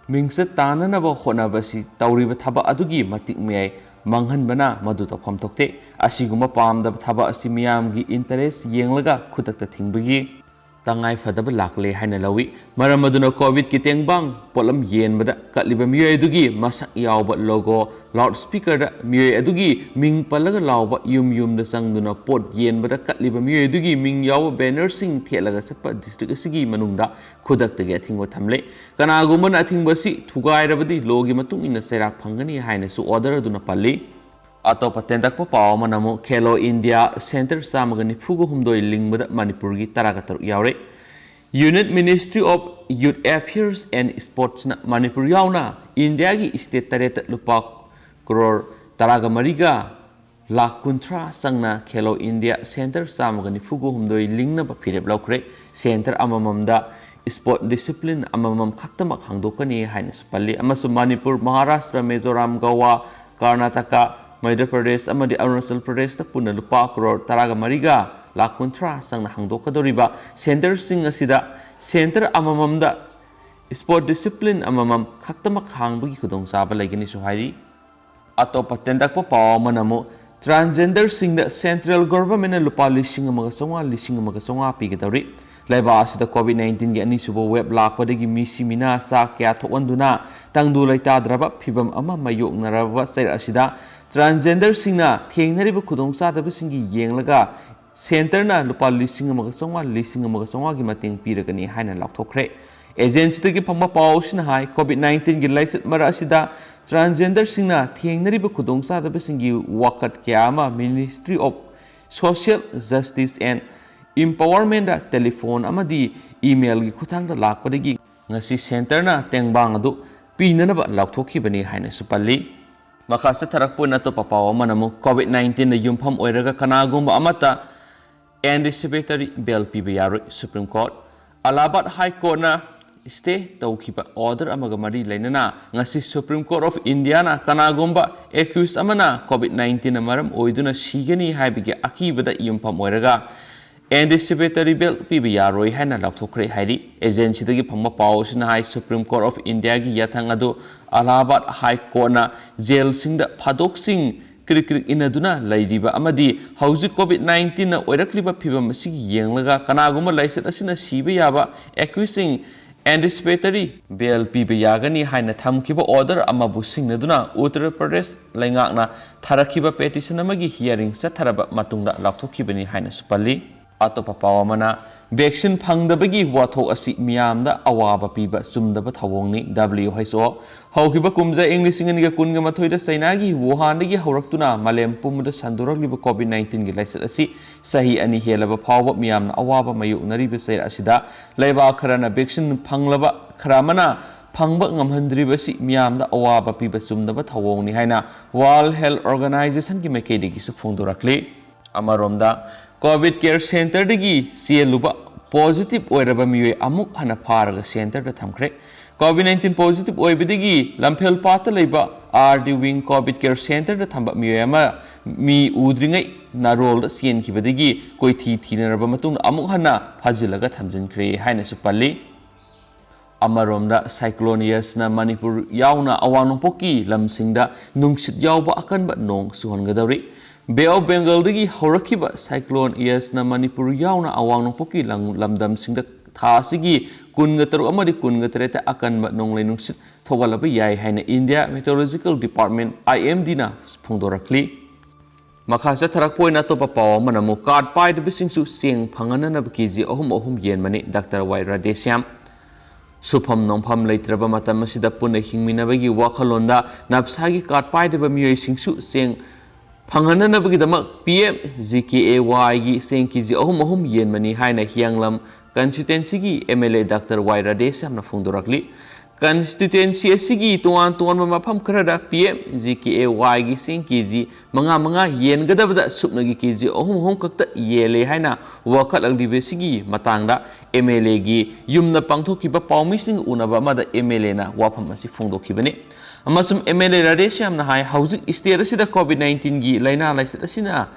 ꯃꯤꯡꯆꯠ ꯇꯥꯟꯅꯅꯕ ꯍꯣꯠꯅꯕꯁꯤ ꯇꯧꯔꯤꯕ ꯊꯕꯛ ꯑꯗꯨꯒꯤ ꯃꯇꯤꯛ ꯃꯌꯥꯏ ꯃꯥꯡꯍꯟꯕꯅ ꯃꯗꯨ ꯇꯧꯐꯝ ꯊꯣꯛꯇꯦ꯫ ꯑꯁꯤꯒꯨꯝꯕ ꯄꯥꯝꯗꯕ ꯊꯕꯛ ꯑꯁꯤ ꯃꯤꯌꯥꯝꯒꯤ interest ꯌꯦꯡꯂꯒ ꯈꯨꯗꯛꯇ ꯊꯤꯡꯕꯒꯤ ꯇꯉꯥꯏ ꯐꯗꯕ ꯂꯥꯛꯂꯦ ꯍꯥꯏꯅ ꯂꯧꯏ꯫ ꯃꯔꯝ ꯑꯗꯨꯅ COVID-ꯀꯤ ꯇꯦꯡꯕꯥꯡ ꯄꯣꯠꯂꯝ ꯌꯦꯟꯕꯗ ꯀꯠꯂꯤꯕ ꯃꯤꯑꯣꯏ ꯑꯗꯨꯒꯤ ꯃꯁꯛ ꯌꯥꯎꯕ logo, loudspeakerꯗ ꯃꯤꯑꯣꯏ ꯑꯗꯨꯒꯤ ꯃꯤꯡ ꯄꯜꯂꯒ ꯂꯥꯎꯕ, ꯌꯨꯝ ꯌꯨꯝꯗ ꯆꯪꯗꯨꯅ ꯄꯣꯠ ꯌꯦꯟꯕꯗ ꯀꯠꯂꯤꯕ ꯃꯤꯑꯣꯏ ꯑꯗꯨꯒꯤ ꯃꯤꯡ ꯌꯥꯎꯕ bannerꯁꯤꯡ ꯊꯦꯠꯂꯒ ꯆꯠꯄ district ꯑꯁꯤꯒꯤ ꯃꯅꯨꯡꯗ ꯈꯨꯗꯛꯇꯒꯤ ꯑꯊꯤꯡꯕ ꯊꯝꯂꯦ꯫ ꯀꯅꯥꯒꯨꯝꯕꯅ ꯑꯊꯤꯡꯕ ꯑꯁꯤ ꯊꯨꯒꯥꯏꯔꯕꯗꯤ lawꯒꯤ ꯃꯇꯨꯡ ꯏꯟꯅ ꯆꯩꯔꯥꯛ ꯐꯪꯒꯅꯤ ꯍꯥꯏꯅꯁꯨ order ꯑꯗꯨꯅ ꯄꯜꯂꯤ꯫ ꯑꯇꯣꯞꯄ ꯇꯦꯟꯇꯛꯄ ꯄꯥꯎ ꯑꯃꯅ ꯑꯃꯨꯛ Khelo India Centre ꯆꯥꯝꯃꯒ ꯅꯤꯐꯨꯒ ꯍꯨꯝꯗꯣꯏ ꯂꯤꯡꯕꯗ ꯃꯅꯤꯄꯨꯔꯒꯤ ꯇꯔꯥꯒ ꯇꯔꯨꯛ ꯌꯥꯎꯔꯦ꯫ Union Ministry of Youth Affairs and Sportsꯅ Manipur ꯌꯥꯎꯅ ꯏꯟꯗꯤꯌꯥꯒꯤ state ꯇꯔꯦꯠꯇ ꯂꯨꯄꯥ ꯀ꯭ꯔꯣꯔ ꯇꯔꯥꯒ ꯃꯔꯤꯒ ꯂꯥꯈ ꯀꯨꯟꯊ꯭ꯔꯥ ꯆꯪꯅ Khelo India Centre ꯆꯥꯝꯃꯒ ꯅꯤꯐꯨꯒ ꯍꯨꯝꯗꯣꯏ ꯂꯤꯡꯅꯕ ꯐꯤꯔꯦꯞ ꯂꯧꯈ꯭ꯔꯦ꯫ Centre ꯑꯃꯃꯝꯗ sport discipline ꯑꯃꯃꯝ ꯈꯛꯇꯃꯛ ꯍꯥꯡꯗꯣꯛꯀꯅꯤ ꯍꯥꯏꯅꯁꯨ ꯄꯜꯂꯤ꯫ ꯑꯃꯁꯨꯡ ꯃꯅꯤꯄꯨꯔ, ꯃꯍꯥꯔꯥꯁꯇ꯭ꯔ, ꯃꯤꯖꯣꯔꯥꯝ, ꯒꯣꯋꯥ, ꯀꯔꯅꯥꯇꯀꯥ, ꯃꯙ꯭ꯌ ꯄ꯭ꯔꯗꯦꯁ ꯑꯃꯗꯤ ꯑꯔꯨꯅꯥꯆꯜ ꯄ꯭ꯔꯗꯦꯁꯇ ꯄꯨꯟꯅ ꯂꯨꯄꯥ ꯀ꯭ꯔꯣꯔ ꯇꯔꯥꯒ ꯃꯔꯤꯒ ꯂꯥꯈ ꯀꯨꯟꯊ꯭ꯔꯥ ꯆꯪꯅ ꯍꯥꯡꯗꯣꯛꯀꯗꯧꯔꯤꯕ centreꯁꯤꯡ ꯑꯁꯤꯗ centre ꯑꯃꯃꯝꯗ sport discipline ꯑꯃꯃꯝ ꯈꯛꯇꯃꯛ ꯍꯥꯡꯕꯒꯤ ꯈꯨꯗꯣꯡꯆꯥꯕ ꯂꯩꯒꯅꯤꯁꯨ ꯍꯥꯏꯔꯤ꯫ ꯑꯇꯣꯞꯄ ꯇꯦꯟꯇꯛꯄ ꯄꯥꯎ ꯑꯃꯅ ꯑꯃꯨꯛ transgenderꯁꯤꯡꯗ central governmentꯅ ꯂꯨꯄꯥ ꯂꯤꯁꯤꯡ ꯑꯃꯒ ꯆꯥꯝꯃꯉꯥ, ꯂꯤꯁꯤꯡ ꯑꯃꯒ ꯆꯥꯝꯃꯉꯥ ꯄꯤꯒꯗꯧꯔꯤ꯫ ꯂꯩꯕꯥꯛ ꯑꯁꯤꯗ COVID nineteenꯒꯤ ꯑꯅꯤꯁꯨꯕ wave ꯂꯥꯛꯄꯗꯒꯤ ꯃꯤꯁꯤ ꯃꯤꯅꯥ ꯆꯥ ꯀꯌꯥ ꯊꯣꯛꯍꯟꯗꯨꯅ ꯇꯪꯗꯨ ꯂꯩꯇꯥꯗ꯭ꯔꯕ ꯐꯤꯕꯝ ꯑꯃ ꯃꯥꯌꯣꯛꯅꯔꯕ ꯆꯩꯔꯛ ꯑꯁꯤꯗ transgenderꯁꯤꯡꯅ ꯊꯦꯡꯅꯔꯤꯕ ꯈꯨꯗꯣꯡꯆꯥꯗꯕꯁꯤꯡꯒꯤ ꯌꯦꯡꯂꯒ centreꯅ ꯂꯨꯄꯥ ꯂꯤꯁꯤꯡ ꯑꯃꯒ ꯆꯥꯝꯃꯉꯥ, ꯂꯤꯁꯤꯡ ꯑꯃꯒ ꯆꯥꯝꯃꯉꯥꯒꯤ ꯃꯇꯦꯡ ꯄꯤꯔꯒꯅꯤ ꯍꯥꯏꯅ ꯂꯥꯎꯊꯣꯛꯈ꯭ꯔꯦ꯫ Agencyꯗꯒꯤ ꯐꯪꯕ ꯄꯥꯎ ꯑꯁꯤꯅ ꯍꯥꯏ, COVID nineteenꯒꯤ ꯂꯥꯏꯆꯠ ꯃꯔꯛ ꯑꯁꯤꯗ transgenderꯁꯤꯡꯅ ꯊꯦꯡꯅꯔꯤꯕ ꯈꯨꯗꯣꯡꯆꯥꯗꯕꯁꯤꯡꯒꯤ ꯋꯥꯀꯠ ꯀꯌꯥ ꯑꯃ Ministry of Social Justice and Empowermentꯗ telephone ꯑꯃꯗꯤ emailꯒꯤ ꯈꯨꯠꯊꯥꯡꯗ ꯂꯥꯛꯄꯗꯒꯤ ꯉꯁꯤ centreꯅ ꯇꯦꯡꯕꯥꯡ ꯑꯗꯨ ꯄꯤꯅꯅꯕ ꯂꯥꯎꯊꯣꯛꯈꯤꯕꯅꯤ ꯍꯥꯏꯅꯁꯨ ꯄꯜꯂꯤ꯫ ꯃꯈꯥ ꯆꯠꯊꯔꯛꯄ ꯑꯣꯏꯅ ꯑꯇꯣꯞꯄ ꯄꯥꯎ ꯑꯃꯅ ꯑꯃꯨꯛ COVID nineteenꯗ ꯌꯨꯝꯐꯝ ꯑꯣꯏꯔꯒ ꯀꯅꯥꯒꯨꯝꯕ ꯑꯃꯠꯇ anticipatory bail ꯄꯤꯕ ꯌꯥꯔꯣꯏ꯫ Supreme Court, Allahabad High Courtꯅ stay ꯇꯧꯈꯤꯕ order ꯑꯃꯒ ꯃꯔꯤ ꯂꯩꯅꯅ ꯉꯁꯤ Supreme Court of Indiaꯅ ꯀꯅꯥꯒꯨꯝꯕ accused ꯑꯃꯅ COVID nineteenꯅ ꯃꯔꯝ ꯑꯣꯏꯗꯨꯅ ꯁꯤꯒꯅꯤ ꯍꯥꯏꯕꯒꯤ ꯑꯀꯤꯕꯗ ꯌꯨꯝꯐꯝ ꯑꯣꯏꯔꯒ ꯑꯦꯟꯇꯤꯁꯤꯄꯦꯇꯔꯤ ꯕꯦꯜ ꯄꯤꯕ ꯌꯥꯔꯣꯏ ꯍꯥꯏꯅ ꯂꯥꯎꯊꯣꯛꯈ꯭ꯔꯦ ꯍꯥꯏꯔꯤ꯫ ꯑꯦꯖꯦꯟꯁꯤꯗꯒꯤ ꯐꯪꯕ ꯄꯥꯎ ꯑꯁꯤꯅ ꯍꯥꯏ, ꯁꯨꯄ꯭ꯔꯤꯝ ꯀꯣꯔꯠ ꯑꯣꯐ ꯏꯟꯗꯤꯌꯥꯒꯤ ꯌꯥꯊꯪ ꯑꯗꯨ ꯑꯂꯥꯍꯥꯕꯥꯗ ꯍꯥꯏ ꯀꯣꯔꯠꯅ ꯖꯦꯜꯁꯤꯡꯗ ꯐꯥꯗꯣꯛꯁꯤꯡ ꯀ꯭ꯔꯤꯛ ꯀ꯭ꯔꯤꯛ ꯏꯟꯅꯗꯨꯅ ꯂꯩꯔꯤꯕ ꯑꯃꯗꯤ ꯍꯧꯖꯤꯛ ꯀꯣꯚꯤꯗ ꯅꯥꯏꯟꯇꯤꯟꯅ ꯑꯣꯏꯔꯛꯂꯤꯕ ꯐꯤꯚꯝ ꯑꯁꯤꯒꯤ ꯌꯦꯡꯂꯒ ꯀꯅꯥꯒꯨꯝꯕ ꯂꯥꯏꯆꯠ ꯑꯁꯤꯅ ꯁꯤꯕ ꯌꯥꯕ ꯑꯦꯀ꯭ꯌꯨꯁꯁꯤꯡ ꯑꯦꯟꯇꯤꯁꯤꯄꯦꯇꯔꯤ ꯕꯦꯜ ꯄꯤꯕ ꯌꯥꯒꯅꯤ ꯍꯥꯏꯅ ꯊꯝꯈꯤꯕ ꯑꯣꯔꯗꯔ ꯑꯃꯕꯨ ꯁꯤꯡꯅꯗꯨꯅ ꯎꯠꯇꯔ ꯄ꯭ꯔꯗꯦꯁ ꯂꯩꯉꯥꯛꯅ ꯊꯥꯔꯛꯈꯤꯕ ꯄꯦꯇꯤꯁꯟ ꯑꯃꯒꯤ ꯍꯤꯌꯥꯔꯤꯡ ꯆꯠꯊꯔꯕ ꯃꯇꯨꯡꯗ ꯂꯥꯎꯊꯣꯛꯈꯤꯕꯅꯤ ꯍꯥꯏꯅꯁꯨ ꯄꯜꯂꯤ꯫ ꯑꯇꯣꯞꯄ ꯄꯥꯎ ꯑꯃꯅ, ꯚꯦꯛꯁꯤꯟ ꯐꯪꯗꯕꯒꯤ ꯋꯥꯊꯣꯛ ꯑꯁꯤ ꯃꯤꯌꯥꯝꯗ ꯑꯋꯥꯕ ꯄꯤꯕ ꯆꯨꯝꯗꯕ ꯊꯧꯑꯣꯡꯅꯤ꯫ ꯗꯕ꯭ꯂꯤꯌꯨ ꯑꯩꯆ ꯑꯣ꯫ ꯍꯧꯈꯤꯕ ꯀꯨꯝꯖꯥ ꯏꯪ ꯂꯤꯁꯤꯡ ꯑꯅꯤꯒ ꯀꯨꯟꯒ ꯃꯥꯊꯣꯏꯗ ꯆꯩꯅꯥꯒꯤ ꯋꯨꯍꯥꯟꯗꯒꯤ ꯍꯧꯔꯛꯇꯨꯅ ꯃꯥꯂꯦꯝ ꯄꯨꯝꯕꯗ ꯁꯟꯗꯣꯔꯛꯂꯤꯕ ꯀꯣꯚꯤꯗ ꯅꯥꯏꯟꯇꯤꯟꯒꯤ ꯂꯥꯏꯆꯠ ꯑꯁꯤ ꯆꯍꯤ ꯑꯅꯤ ꯍꯦꯜꯂꯕ ꯐꯥꯎꯕ ꯃꯤꯌꯥꯝꯅ ꯑꯋꯥꯕ ꯃꯥꯌꯣꯛꯅꯔꯤꯕ ꯆꯩꯔꯥꯛ ꯑꯁꯤꯗ ꯂꯩꯕꯥꯛ ꯈꯔꯅ ꯚꯦꯛꯁꯤꯟ ꯐꯪꯂꯕ, ꯈꯔ ꯑꯃꯅ ꯐꯪꯕ ꯉꯝꯍꯟꯗ꯭ꯔꯤꯕꯁꯤ ꯃꯤꯌꯥꯝꯗ ꯑꯋꯥꯕ ꯄꯤꯕ ꯆꯨꯝꯗꯕ ꯊꯧꯑꯣꯡꯅꯤ ꯍꯥꯏꯅ ꯋꯥꯔꯜꯗ ꯍꯦꯜꯊ ꯑꯣꯔꯒꯅꯥꯏꯖꯦꯁꯟꯒꯤ ꯃꯥꯏꯀꯩꯗꯒꯤꯁꯨ ꯐꯣꯡꯗꯣꯔꯛꯂꯤ꯫ ꯑꯃꯔꯣꯝꯗ, ꯀꯣꯚꯤꯗ ꯀꯦꯌꯔ ꯁꯦꯟꯇꯔꯗꯒꯤ ꯆꯦꯜꯂꯨꯕ ꯄꯣꯖꯤꯇꯤꯚ ꯑꯣꯏꯔꯕ ꯃꯤꯑꯣꯏ ꯑꯃꯨꯛ ꯍꯟꯅ ꯐꯥꯔꯒ ꯁꯦꯟꯇꯔꯗ ꯊꯝꯈ꯭ꯔꯦ꯫ ꯀꯣꯚꯤꯗ ꯅꯥꯏꯟꯇꯤꯟ ꯄꯣꯖꯤꯇꯤꯚ ꯑꯣꯏꯕꯗꯒꯤ ꯂꯝꯐꯦꯜꯄꯥꯠꯇ ꯂꯩꯕ R D wing COVID care ꯁꯦꯟꯇꯔꯗ ꯊꯝꯕ ꯃꯤꯑꯣꯏ ꯑꯃ ꯃꯤ ꯎꯗ꯭ꯔꯤꯉꯩ ꯅꯥꯔꯣꯜꯗ ꯆꯦꯟꯈꯤꯕꯗꯒꯤ ꯀꯣꯏꯊꯤ ꯊꯤꯅꯔꯕ ꯃꯇꯨꯡꯗ ꯑꯃꯨꯛ ꯍꯟꯅ ꯐꯥꯖꯤꯜꯂꯒ ꯊꯝꯖꯤꯟꯈ꯭ꯔꯦ ꯍꯥꯏꯅꯁꯨ ꯄꯜꯂꯤ꯫ ꯑꯃꯔꯣꯝꯗ, ꯁꯥꯏꯀ꯭ꯂꯣꯟ ꯌꯥꯁꯅ ꯃꯅꯤꯄꯨꯔ ꯌꯥꯎꯅ ꯑꯋꯥꯡ ꯅꯣꯡꯄꯣꯛꯀꯤ ꯂꯝꯁꯤꯡꯗ ꯅꯨꯡꯁꯤꯠ ꯌꯥꯎꯕ ꯑꯀꯟꯕ ꯅꯣꯡ ꯆꯨꯍꯟꯒꯗꯧꯔꯤ꯫ ꯕꯦ ꯑꯣꯐ ꯕꯦꯡꯒꯜꯗꯒꯤ ꯍꯧꯔꯛꯈꯤꯕ ꯁꯥꯏꯀ꯭ꯂꯣꯟ ꯌꯥꯁꯅ ꯃꯅꯤꯄꯨꯔ ꯌꯥꯎꯅ ꯑꯋꯥꯡ ꯅꯣꯡꯄꯣꯛꯀꯤ ꯂꯝ-, ꯂꯝꯗꯝꯁꯤꯡꯗ ꯊꯥ ꯑꯁꯤꯒꯤ ꯀꯨꯟꯒ ꯇꯔꯨꯛ ꯑꯃꯗꯤ ꯀꯨꯟꯒ ꯇꯔꯦꯠꯇ ꯑꯀꯟꯕ ꯅꯣꯡꯂꯩ ꯅꯨꯡꯁꯤꯠ ꯊꯣꯛꯍꯜꯂꯕ ꯌꯥꯏ ꯍꯥꯏꯅ ꯏꯟꯗꯤꯌꯥ ꯃꯦꯇꯤꯑꯣꯔꯣꯂꯣꯖꯤꯀꯦꯜ ꯗꯤꯄꯥꯔꯠꯃꯦꯟ, ꯑꯥꯏ ꯑꯦꯝ ꯗꯤꯅ ꯐꯣꯡꯗꯣꯔꯛꯂꯤ꯫ ꯃꯈꯥ ꯆꯠꯊꯔꯛꯄ ꯑꯣꯏꯅ ꯑꯇꯣꯞꯄ ꯄꯥꯎ ꯑꯃꯅ ꯑꯃꯨꯛ ꯀꯥꯔꯗ ꯄꯥꯏꯗꯕꯁꯤꯡꯁꯨ ꯆꯦꯡ ꯐꯪꯍꯟꯅꯅꯕ ꯀꯦ ꯖꯤ ꯑꯍꯨꯝ ꯑꯍꯨꯝ ꯌꯦꯟꯕꯅꯤ ꯗꯥꯛꯇꯔ ꯋꯥꯏ ꯔꯥꯙꯦꯁ꯭ꯌꯥꯝ꯫ ꯁꯨꯐꯝ ꯅꯣꯝꯐꯝ ꯂꯩꯇ꯭ꯔꯕ ꯃꯇꯝ ꯑꯁꯤꯗ ꯄꯨꯟꯅ ꯍꯤꯡꯃꯤꯟꯅꯕꯒꯤ ꯋꯥꯈꯜꯂꯣꯟꯗ ꯅꯞꯁꯥꯒꯤ ꯀꯥꯔꯗ ꯄꯥꯏꯗꯕ ꯃꯤꯑꯣꯏꯁꯤꯡꯁꯨ ꯆꯦꯡ ꯐꯪꯍꯟꯅꯅꯕꯒꯤꯗꯃꯛ P M G K A ꯋꯥꯏꯒꯤ ꯆꯦꯡ ꯀꯦ ꯖꯤ ꯑꯍꯨꯝ ꯑꯍꯨꯝ ꯌꯦꯟꯕꯅꯤ ꯍꯥꯏꯅ ꯍꯤꯌꯥꯡꯂꯝ ꯀꯟꯁꯇꯤꯇ꯭ꯋꯦꯟꯁꯤꯒꯤ M L A doctor Y ꯔꯥꯙꯦꯁ꯭ꯌꯥꯝꯅ ꯐꯣꯡꯗꯣꯔꯛꯂꯤ꯫ Constituency ꯑꯁꯤꯒꯤ ꯇꯣꯉꯥꯟ ꯇꯣꯉꯥꯟꯕ ꯃꯐꯝ ꯈꯔꯗ P M G K A ꯋꯥꯏꯒꯤ ꯆꯦꯡ ꯀꯦ ꯖꯤ ꯃꯉꯥ ꯃꯉꯥ ꯌꯦꯟꯒꯗꯕꯗ ꯁꯨꯞꯅꯒꯤ ꯀꯦ ꯖꯤ ꯑꯍꯨꯝ ꯑꯍꯨꯝ ꯈꯛꯇ ꯌꯦꯜꯂꯦ ꯍꯥꯏꯅ ꯋꯥꯀꯠꯂꯛꯂꯤꯕꯁꯤꯒꯤ ꯃꯇꯥꯡꯗ ꯑꯦꯝ ꯑꯦꯜ ꯑꯦꯒꯤ ꯌꯨꯝꯗ ꯄꯥꯡꯊꯣꯛꯈꯤꯕ ꯄꯥꯎꯃꯤꯁꯤꯡ ꯎꯅꯕ ꯑꯃꯗ ꯑꯦꯝ ꯑꯦꯜ ꯑꯦꯅ ꯋꯥꯐꯝ ꯑꯁꯤ ꯐꯣꯡꯗꯣꯛꯈꯤꯕꯅꯤ꯫ ꯑꯃꯁꯨꯡ ꯑꯦꯝ ꯑꯦꯜ ꯑꯦ ꯔꯥꯙꯦꯁ꯭ꯌꯥꯝꯅ ꯍꯥꯏ, ꯍꯧꯖꯤꯛ ꯁ꯭ꯇꯦꯠ ꯑꯁꯤꯗ ꯀꯣꯚꯤꯗ ꯅꯥꯏꯟꯇꯤꯟꯒꯤ ꯂꯥꯏꯅꯥ ꯂꯥꯏꯆꯠ ꯑꯁꯤꯅ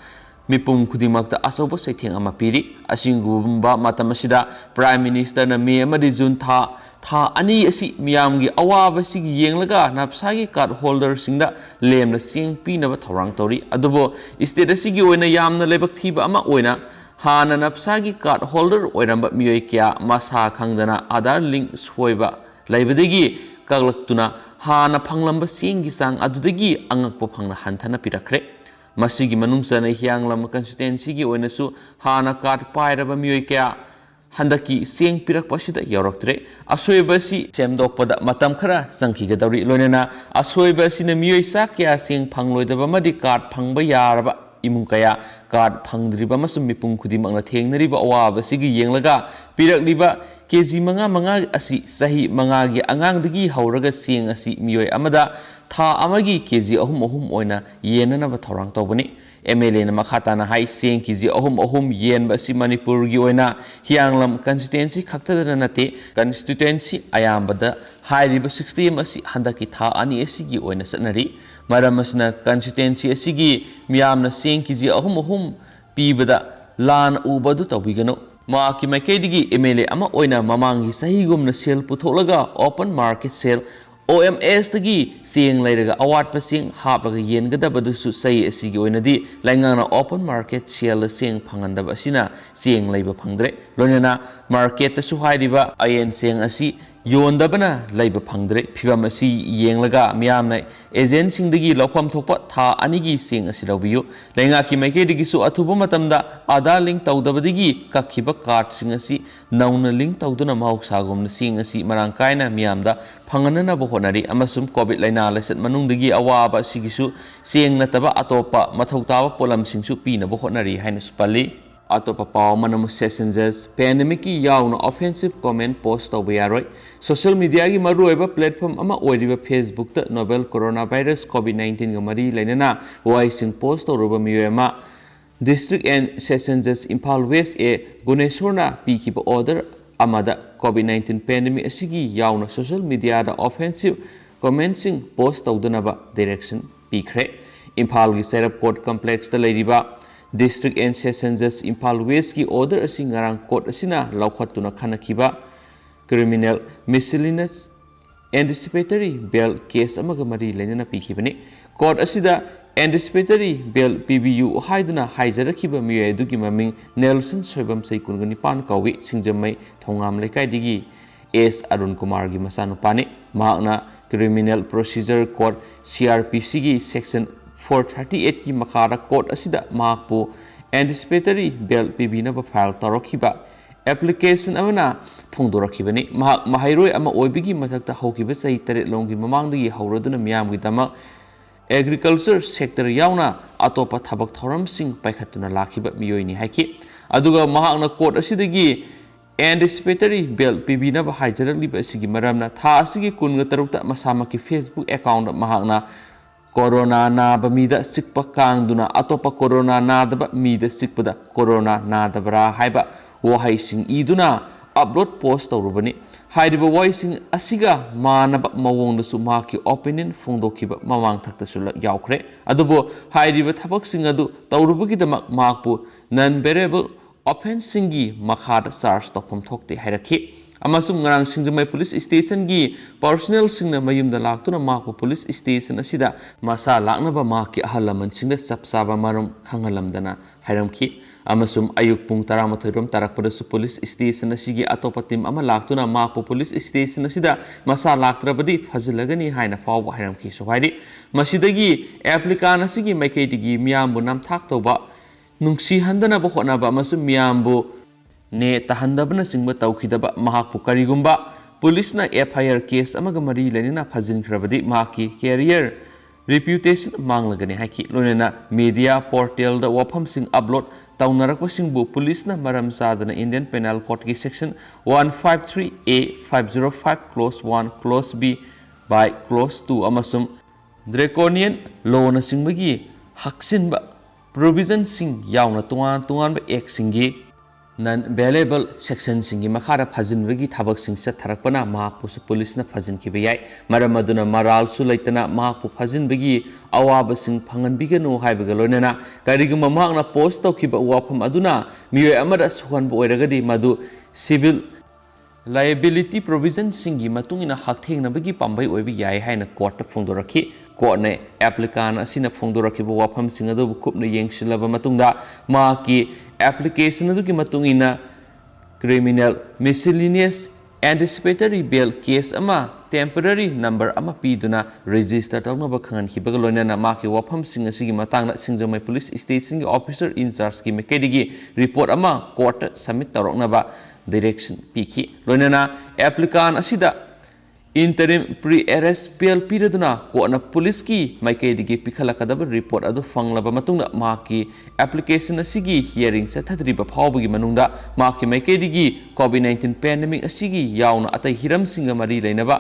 ꯃꯤꯄꯨꯝ ꯈꯨꯗꯤꯡꯃꯛꯇ ꯑꯆꯧꯕ ꯆꯩꯊꯦꯡ ꯑꯃ ꯄꯤꯔꯤ꯫ ꯑꯁꯤꯒꯨꯝꯕ ꯃꯇꯝ ꯑꯁꯤꯗ Prime Minister ꯅ ꯃꯦ ꯑꯃꯗꯤ ꯖꯨꯟ ꯊꯥ, ꯊꯥ ꯑꯅꯤ ꯑꯁꯤ ꯃꯤꯌꯥꯝꯒꯤ ꯑꯋꯥꯕꯁꯤꯒꯤ ꯌꯦꯡꯂꯒ ꯅꯞꯁꯥꯒꯤ card holder ꯁꯤꯡꯗ ꯂꯦꯝꯅ ꯆꯦꯡ ꯄꯤꯅꯕ ꯊꯧꯔꯥꯡ ꯇꯧꯔꯤ꯫ ꯑꯗꯨꯕꯨ state ꯑꯁꯤꯒꯤ ꯑꯣꯏꯅ ꯌꯥꯝꯅ ꯂꯥꯏꯕꯛ ꯊꯤꯕ ꯑꯃ ꯑꯣꯏꯅ ꯍꯥꯟꯅ ꯅꯞꯁꯥꯒꯤ card holder ꯑꯣꯏꯔꯝꯕ ꯃꯤꯑꯣꯏ ꯀꯌꯥ ꯃꯁꯥ ꯈꯪꯗꯅ Aadhaar link ꯁꯣꯏꯕ ꯂꯩꯕꯗꯒꯤ ꯀꯛꯂꯛꯇꯨꯅ ꯍꯥꯟꯅ ꯐꯪꯂꯝꯕ ꯆꯦꯡꯒꯤ ꯆꯥꯡ ꯑꯗꯨꯗꯒꯤ ꯑꯉꯛꯄ ꯐꯪꯅ ꯍꯟꯊꯅ ꯄꯤꯔꯛꯈ꯭ꯔꯦ꯫ ꯃꯁꯤꯒꯤ ꯃꯅꯨꯡ ꯆꯟꯅ ꯍꯤꯌꯥꯡꯂꯝ constituency ꯒꯤ ꯑꯣꯏꯅꯁꯨ ꯍꯥꯟꯅ card ꯄꯥꯏꯔꯕ ꯃꯤꯑꯣꯏ ꯀꯌꯥ ꯍꯟꯗꯛꯀꯤ ꯆꯦꯡ ꯄꯤꯔꯛꯄ ꯑꯁꯤꯗ ꯌꯥꯎꯔꯛꯇ꯭ꯔꯦ꯫ ꯑꯁꯣꯏꯕ ꯑꯁꯤ ꯁꯦꯝꯗꯣꯛꯄꯗ ꯃꯇꯝ ꯈꯔ ꯆꯪꯈꯤꯒꯗꯧꯔꯤ꯫ ꯂꯣꯏꯅꯅ ꯑꯁꯣꯏꯕ ꯑꯁꯤꯅ ꯃꯤꯑꯣꯏ ꯆꯥ ꯀꯌꯥ ꯆꯦꯡ ꯐꯪꯂꯣꯏꯗꯕ ꯑꯃꯗꯤ card ꯐꯪꯕ ꯌꯥꯔꯕ ꯏꯃꯨꯡ ꯀꯌꯥ, card ꯐꯪꯗ꯭ꯔꯤꯕ ꯑꯃꯁꯨꯡ ꯃꯤꯄꯨꯝ ꯈꯨꯗꯤꯡꯃꯛꯅ ꯊꯦꯡꯅꯔꯤꯕ ꯑꯋꯥꯕ ꯑꯁꯤꯒꯤ ꯌꯦꯡꯂꯒ ꯄꯤꯔꯛꯂꯤꯕ ꯀꯦ ꯖꯤ ꯃꯉꯥ ꯃꯉꯥ ꯑꯁꯤ ꯆꯍꯤ ꯃꯉꯥꯒꯤ ꯑꯉꯥꯡꯗꯒꯤ ꯍꯧꯔꯒ ꯆꯦꯡ ꯑꯁꯤ ꯃꯤꯑꯣꯏ ꯑꯃꯗ ꯊꯥ ꯑꯃꯒꯤ ꯀꯦ ꯖꯤ ꯑꯍꯨꯝ ꯑꯍꯨꯝ ꯑꯣꯏꯅ ꯌꯦꯟꯅꯅꯕ ꯊꯧꯔꯥꯡ ꯇꯧꯕꯅꯤ꯫ ꯑꯦꯝ ꯑꯦꯜ ꯑꯦꯅ ꯃꯈꯥ ꯇꯥꯅ ꯍꯥꯏ, ꯆꯦꯡ ꯀꯦ ꯖꯤ ꯑꯍꯨꯝ ꯑꯍꯨꯝ ꯌꯦꯟꯕ ꯑꯁꯤ ꯃꯅꯤꯄꯨꯔꯒꯤ ꯑꯣꯏꯅ ꯍꯤꯌꯥꯡꯂꯝ constituency ꯈꯛꯇꯗ ꯅꯠꯇꯦ, constituency ꯑꯌꯥꯝꯕꯗ ꯍꯥꯏꯔꯤꯕ system ꯑꯁꯤ ꯍꯟꯗꯛꯀꯤ ꯊꯥ ꯑꯅꯤ ꯑꯁꯤꯒꯤ ꯑꯣꯏꯅ ꯆꯠꯅꯔꯤ꯫ ꯃꯔꯝ ꯑꯁꯤꯅ constituency ꯑꯁꯤꯒꯤ ꯃꯤꯌꯥꯝꯅ ꯆꯦꯡ ꯀꯦ ꯖꯤ ꯑꯍꯨꯝ ꯑꯍꯨꯝ ꯄꯤꯕꯗ ꯂꯥꯟꯅ ꯎꯕ ꯑꯗꯨ ꯇꯧꯕꯤꯒꯅꯨ꯫ ꯃꯍꯥꯛꯀꯤ ꯃꯥꯏꯀꯩꯗꯒꯤ ꯑꯦꯝ ꯑꯦꯜ ꯑꯦ ꯑꯃ ꯑꯣꯏꯅ ꯃꯃꯥꯡꯒꯤ ꯆꯍꯤꯒꯨꯝꯅ ꯁꯦꯜ ꯄꯨꯊꯣꯛꯂꯒ open market sale, ꯑꯣ ꯑꯦꯝ ꯑꯦꯁꯇꯒꯤ ꯆꯦꯡ ꯂꯩꯔꯒ ꯑꯋꯥꯠꯄ ꯆꯦꯡ ꯍꯥꯞꯂꯒ ꯌꯦꯟꯒꯗꯕꯗꯨꯁꯨ ꯆꯍꯤ ꯑꯁꯤꯒꯤ ꯑꯣꯏꯅꯗꯤ ꯂꯩꯉꯥꯛꯅ open market sale ꯗ ꯆꯦꯡ ꯐꯪꯍꯟꯗꯕ ꯑꯁꯤꯅ ꯆꯦꯡ ꯂꯩꯕ ꯐꯪꯗ꯭ꯔꯦ꯫ ꯂꯣꯏꯅꯅ market ꯇꯁꯨ ꯍꯥꯏꯔꯤꯕ ꯑꯌꯦꯟ ꯆꯦꯡ ꯑꯁꯤ ꯌꯣꯟꯗꯕꯅ ꯂꯩꯕ ꯐꯪꯗ꯭ꯔꯦ꯫ ꯐꯤꯚꯝ ꯑꯁꯤ ꯌꯦꯡꯂꯒ ꯃꯤꯌꯥꯝꯅ agent ꯁꯤꯡꯗꯒꯤ ꯂꯧꯐꯝ ꯊꯣꯛꯄ ꯊꯥ ꯑꯅꯤꯒꯤ ꯆꯦꯡ ꯑꯁꯤ ꯂꯧꯕꯤꯌꯨ꯫ ꯂꯩꯉꯥꯛꯀꯤ ꯃꯥꯏꯀꯩꯗꯒꯤꯁꯨ ꯑꯊꯨꯕ ꯃꯇꯝꯗ Aadhaar link ꯇꯧꯗꯕꯗꯒꯤ ꯀꯛꯈꯤꯕ card ꯁꯤꯡ ꯑꯁꯤ ꯅꯧꯅ link ꯇꯧꯗꯨꯅ ꯃꯍꯧꯁꯥꯒꯨꯝꯅ ꯆꯦꯡ ꯑꯁꯤ ꯃꯔꯥꯡ ꯀꯥꯏꯅ ꯃꯤꯌꯥꯝꯗ ꯐꯪꯍꯟꯅꯅꯕ ꯍꯣꯠꯅꯔꯤ ꯑꯃꯁꯨꯡ COVID ꯂꯥꯏꯅꯥ ꯂꯥꯏꯆꯠ ꯃꯅꯨꯡꯗꯒꯤ ꯑꯋꯥꯕ ꯑꯁꯤꯒꯤꯁꯨ ꯆꯦꯡ ꯅꯠꯇꯕ ꯑꯇꯣꯞꯄ ꯃꯊꯧ ꯇꯥꯕ ꯄꯣꯠꯂꯝꯁꯤꯡꯁꯨ ꯄꯤꯅꯕ ꯍꯣꯠꯅꯔꯤ ꯍꯥꯏꯅꯁꯨ ꯄꯜꯂꯤ꯫ ꯑꯇꯣꯞꯄ ꯄꯥꯎ ꯑꯃꯅ ꯑꯃꯨꯛ session judge pandemic ꯀꯤ ꯌꯥꯎꯅ offensive comment post ꯇꯧꯕ ꯌꯥꯔꯣꯏ꯫ Social media ꯒꯤ ꯃꯔꯨꯑꯣꯏꯕ platform ꯑꯃ ꯑꯣꯏꯔꯤꯕ Facebook ꯇ novel coronavirus COVID nineteen ꯒ ꯃꯔꯤ ꯂꯩꯅꯅ ꯋꯥꯍꯩꯁꯤꯡ post ꯇꯧꯔꯨꯕ ꯃꯤꯑꯣꯏ ꯑꯃ District and Session Judge Imphal West A ꯒꯨꯅꯦꯁꯣꯔꯅ ꯄꯤꯈꯤꯕ order ꯑꯃꯗ COVID nineteen pandemic ꯑꯁꯤꯒꯤ ꯌꯥꯎꯅ social media ꯗ offensive comment ꯁꯤꯡ post ꯇꯧꯗꯅꯕ direction ꯄꯤꯈ꯭ꯔꯦ꯫ ꯏꯝꯐꯥꯜꯒꯤ ꯆꯩꯔꯞ court complex ꯇ ꯂꯩꯔꯤꯕ District and Session Judge Imphal Westꯀꯤ order ꯑꯁꯤ ꯉꯔꯥꯡ court ꯑꯁꯤꯅ ꯂꯧꯈꯠꯇꯨꯅ ꯈꯟꯅꯈꯤꯕ criminal miscellaneous anticipatory bail case ꯑꯃꯒ ꯃꯔꯤ ꯂꯩꯅꯅ ꯄꯤꯈꯤꯕꯅꯤ꯫ Court ꯑꯁꯤꯗ anticipatory bail ꯄꯤꯕꯤꯌꯨ ꯍꯥꯏꯗꯨꯅ ꯍꯥꯏꯖꯔꯛꯈꯤꯕ ꯃꯤꯑꯣꯏ ꯑꯗꯨꯒꯤ ꯃꯃꯤꯡ ꯅꯦꯜꯁꯟ ꯁꯣꯏꯕꯝ, ꯆꯍꯤ ꯀꯨꯟꯒ ꯅꯤꯄꯥꯟ ꯀꯧꯏ, ꯁꯤꯡꯖꯃꯩ ꯊꯣꯉꯥꯝ ꯂꯩꯀꯥꯏꯗꯒꯤ ꯑꯦꯁ ꯑꯔꯨꯟ ꯀꯨꯃꯥꯔꯒꯤ ꯃꯆꯥꯅꯨꯄꯥꯅꯤ꯫ ꯃꯍꯥꯛꯅ Criminal Procedure Code, C R P Cꯒꯤ section four thirty eightꯀꯤ ꯃꯈꯥꯗ court ꯑꯁꯤꯗ ꯃꯍꯥꯛꯄꯨ anticipatory bail ꯄꯤꯕꯤꯅꯕ file ꯇꯧꯔꯛꯈꯤꯕ application ꯑꯃꯅ ꯐꯣꯡꯗꯣꯔꯛꯈꯤꯕꯅꯤ꯫ ꯃꯍꯥꯛ ꯃꯍꯩꯔꯣꯏ ꯑꯃ ꯑꯣꯏꯕꯒꯤ ꯃꯊꯛꯇ ꯍꯧꯈꯤꯕ ꯆꯍꯤ ꯇꯔꯦꯠꯂꯣꯝꯒꯤ ꯃꯃꯥꯡꯗꯒꯤ ꯍꯧꯔꯗꯨꯅ ꯃꯤꯌꯥꯝꯒꯤꯗꯃꯛ agriculture sector ꯌꯥꯎꯅ ꯑꯇꯣꯞꯄ ꯊꯕꯛ ꯊꯧꯔꯝꯁꯤꯡ ꯄꯥꯏꯈꯠꯇꯨꯅ ꯂꯥꯛꯈꯤꯕ ꯃꯤꯑꯣꯏꯅꯤ ꯍꯥꯏꯈꯤ꯫ ꯑꯗꯨꯒ ꯃꯍꯥꯛꯅ court ꯑꯁꯤꯗꯒꯤ anticipatory bail ꯄꯤꯕꯤꯅꯕ ꯍꯥꯏꯖꯔꯛꯂꯤꯕ ꯑꯁꯤꯒꯤ ꯃꯔꯝꯅ ꯊꯥ ꯑꯁꯤꯒꯤ ꯀꯨꯟꯒ ꯇꯔꯨꯛꯇ ꯃꯁꯥꯃꯛꯀꯤ Facebook accountꯇ ꯃꯍꯥꯛꯅ corona ꯅꯥꯕ ꯃꯤꯗ ꯆꯤꯛꯄ ꯀꯥꯡꯗꯨꯅ ꯑꯇꯣꯞꯄ corona ꯅꯥꯗꯕ ꯃꯤꯗ ꯆꯤꯛꯄꯗ corona ꯅꯥꯗꯕ꯭ꯔꯥ ꯍꯥꯏꯕ ꯋꯥꯍꯩꯁꯤꯡ ꯏꯗꯨꯅ upload post ꯇꯧꯔꯨꯕꯅꯤ꯫ ꯍꯥꯏꯔꯤꯕ ꯋꯥꯍꯩꯁꯤꯡ ꯑꯁꯤꯒ ꯃꯥꯟꯅꯕ ꯃꯑꯣꯡꯗꯁꯨ ꯃꯍꯥꯛꯀꯤ opinion ꯐꯣꯡꯗꯣꯛꯈꯤꯕ ꯃꯃꯥꯡ ꯊꯛꯇꯁꯨ ꯂ-, ꯌꯥꯎꯈ꯭ꯔꯦ꯫ ꯑꯗꯨꯕꯨ ꯍꯥꯏꯔꯤꯕ ꯊꯕꯛꯁꯤꯡ ꯑꯗꯨ ꯇꯧꯔꯨꯕꯒꯤꯗꯃꯛ ꯃꯍꯥꯛꯄꯨ non bailable offenceꯁꯤꯡꯒꯤ ꯃꯈꯥꯗ charge ꯇꯧꯐꯝ ꯊꯣꯛꯇꯦ ꯍꯥꯏꯔꯛꯈꯤ꯫ ꯑꯃꯁꯨꯡ ꯉꯔꯥꯡ ꯁꯤꯡꯖꯃꯩ police stationꯒꯤ personnelꯁꯤꯡꯅ ꯃꯌꯨꯝꯗ ꯂꯥꯛꯇꯨꯅ ꯃꯍꯥꯛꯄꯨ police station ꯑꯁꯤꯗ ꯃꯁꯥ ꯂꯥꯛꯅꯕ ꯃꯍꯥꯛꯀꯤ ꯑꯍꯜ ꯂꯃꯟꯁꯤꯡꯗ ꯆꯞ ꯆꯥꯕ ꯃꯔꯝ ꯈꯪꯍꯜꯂꯝꯗꯅ ꯍꯥꯏꯔꯝꯈꯤ꯫ ꯑꯃꯁꯨꯡ ꯑꯌꯨꯛ ꯄꯨꯡ ꯇꯔꯥꯃꯥꯊꯣꯏ ꯔꯣꯝ ꯇꯥꯔꯛꯄꯗꯁꯨ police station ꯑꯁꯤꯒꯤ ꯑꯇꯣꯞꯄ team ꯑꯃ ꯂꯥꯛꯇꯨꯅ ꯃꯍꯥꯛꯄꯨ police station ꯑꯁꯤꯗ ꯃꯁꯥ ꯂꯥꯛꯇ꯭ꯔꯕꯗꯤ ꯐꯖꯤꯜꯂꯒꯅꯤ ꯍꯥꯏꯅ ꯐꯥꯎꯕ ꯍꯥꯏꯔꯝꯈꯤꯁꯨ ꯍꯥꯏꯔꯤ꯫ ꯃꯁꯤꯗꯒꯤ applicant ꯑꯁꯤꯒꯤ ꯃꯥꯏꯀꯩꯗꯒꯤ ꯃꯤꯌꯥꯝꯕꯨ ꯅꯝꯊꯥꯛ ꯇꯧꯕ, ꯅꯨꯡꯁꯤꯍꯟꯗꯅꯕ ꯍꯣꯠꯅꯕ ꯑꯃꯁꯨꯡ ꯃꯤꯌꯥꯝꯕꯨ ꯅꯦ ꯇꯥꯍꯟꯗꯕꯅꯆꯤꯡꯕ ꯇꯧꯈꯤꯗꯕ ꯃꯍꯥꯛꯄꯨ ꯀꯔꯤꯒꯨꯝꯕ policeꯅ F I R case ꯑꯃꯒ ꯃꯔꯤ ꯂꯩꯅꯅ ꯐꯥꯖꯤꯟꯈ꯭ꯔꯕꯗꯤ ꯃꯍꯥꯛꯀꯤ career reputation ꯃꯥꯡꯂꯒꯅꯤ ꯍꯥꯏꯈꯤ꯫ ꯂꯣꯏꯅꯅ media portalꯗ ꯋꯥꯐꯝꯁꯤꯡ upload ꯇꯧꯅꯔꯛꯄꯁꯤꯡꯕꯨ policeꯅ ꯃꯔꯝ ꯆꯥꯗꯅ Indian Penal Codeꯀꯤ section one five three A, five zero five clause one, clause B by clause two ꯑꯃꯁꯨꯡ draconian lawꯅꯆꯤꯡꯕꯒꯤ ꯍꯛꯆꯤꯟꯕ provisionꯁꯤꯡ ꯌꯥꯎꯅ ꯇꯣꯉꯥꯟ ꯇꯣꯉꯥꯟꯕ actꯁꯤꯡꯒꯤ non bailable sectionꯁꯤꯡꯒꯤ ꯃꯈꯥꯗ ꯐꯥꯖꯤꯟꯕꯒꯤ ꯊꯕꯛꯁꯤꯡ ꯆꯠꯊꯔꯛꯄꯅ ꯃꯍꯥꯛꯄꯨꯁꯨ ꯄꯨꯂꯤꯁꯅ ꯐꯥꯖꯤꯟꯈꯤꯕ ꯌꯥꯏ꯫ ꯃꯔꯝ ꯑꯗꯨꯅ ꯃꯔꯥꯜꯁꯨ ꯂꯩꯇꯅ ꯃꯍꯥꯛꯄꯨ ꯐꯥꯖꯤꯟꯕꯒꯤ ꯑꯋꯥꯕꯁꯤꯡ ꯐꯪꯍꯟꯕꯤꯒꯅꯨ ꯍꯥꯏꯕꯒ ꯂꯣꯏꯅꯅ ꯀꯔꯤꯒꯨꯝꯕ ꯃꯍꯥꯛꯅ ꯄꯣꯁ ꯇꯧꯈꯤꯕ ꯋꯥꯐꯝ ꯑꯗꯨꯅ ꯃꯤꯑꯣꯏ ꯑꯃꯗ ꯁꯣꯛꯍꯟꯕ ꯑꯣꯏꯔꯒꯗꯤ ꯃꯗꯨ civil liability provisionꯁꯤꯡꯒꯤ ꯃꯇꯨꯡ ꯏꯟꯅ ꯍꯛꯊꯦꯡꯅꯕꯒꯤ ꯄꯥꯝꯕꯩ ꯑꯣꯏꯕ ꯌꯥꯏ ꯍꯥꯏꯅ ꯀꯣꯔꯠꯇ ꯐꯣꯡꯗꯣꯔꯛꯈꯤ꯫ ꯀꯣꯔꯠꯅ applicant ꯑꯁꯤꯅ ꯐꯣꯡꯗꯣꯔꯛꯈꯤꯕ ꯋꯥꯐꯝꯁꯤꯡ ꯑꯗꯨꯕꯨ ꯀꯨꯞꯅ ꯌꯦꯡꯁꯤꯜꯂꯕ ꯃꯇꯨꯡꯗ ꯃꯍꯥꯛꯀꯤ application ꯑꯗꯨꯒꯤ ꯃꯇꯨꯡ ꯏꯟꯅ criminal miscellaneous anticipatory bail case ꯑꯃ temporary number ꯑꯃ ꯄꯤꯗꯨꯅ register ꯇꯧꯅꯕ ꯈꯪꯍꯟꯈꯤꯕꯒ ꯂꯣꯏꯅꯅ ꯃꯍꯥꯛꯀꯤ ꯋꯥꯐꯝꯁꯤꯡ ꯑꯁꯤꯒꯤ ꯃꯇꯥꯡꯗ ꯁꯤꯡꯖꯃꯩ police stationꯒꯤ officer in chargeꯀꯤ ꯃꯥꯏꯀꯩꯗꯒꯤ report ꯑꯃ ꯀꯣꯔꯠꯇ submit ꯇꯧꯔꯛꯅꯕ direction ꯄꯤꯈꯤ꯫ ꯂꯣꯏꯅꯅ applicant ꯑꯁꯤꯗ interim pre-arrest bail ꯄꯤꯔꯗꯨꯅ ꯀꯣꯔꯠꯅ ꯄꯨꯂꯤꯁꯀꯤ ꯃꯥꯏꯀꯩꯗꯒꯤ ꯄꯤꯈꯠꯂꯛꯀꯗꯕ report ꯑꯗꯨ ꯐꯪꯂꯕ ꯃꯇꯨꯡꯗ ꯃꯍꯥꯛꯀꯤ application ꯑꯁꯤꯒꯤ hearing ꯆꯠꯊꯗ꯭ꯔꯤꯕ ꯐꯥꯎꯕꯒꯤ ꯃꯅꯨꯡꯗ ꯃꯍꯥꯛꯀꯤ ꯃꯥꯏꯀꯩꯗꯒꯤ COVID nineteen pandemic ꯑꯁꯤꯒꯤ ꯌꯥꯎꯅ ꯑꯇꯩ ꯍꯤꯔꯝꯁꯤꯡꯒ ꯃꯔꯤ ꯂꯩꯅꯕ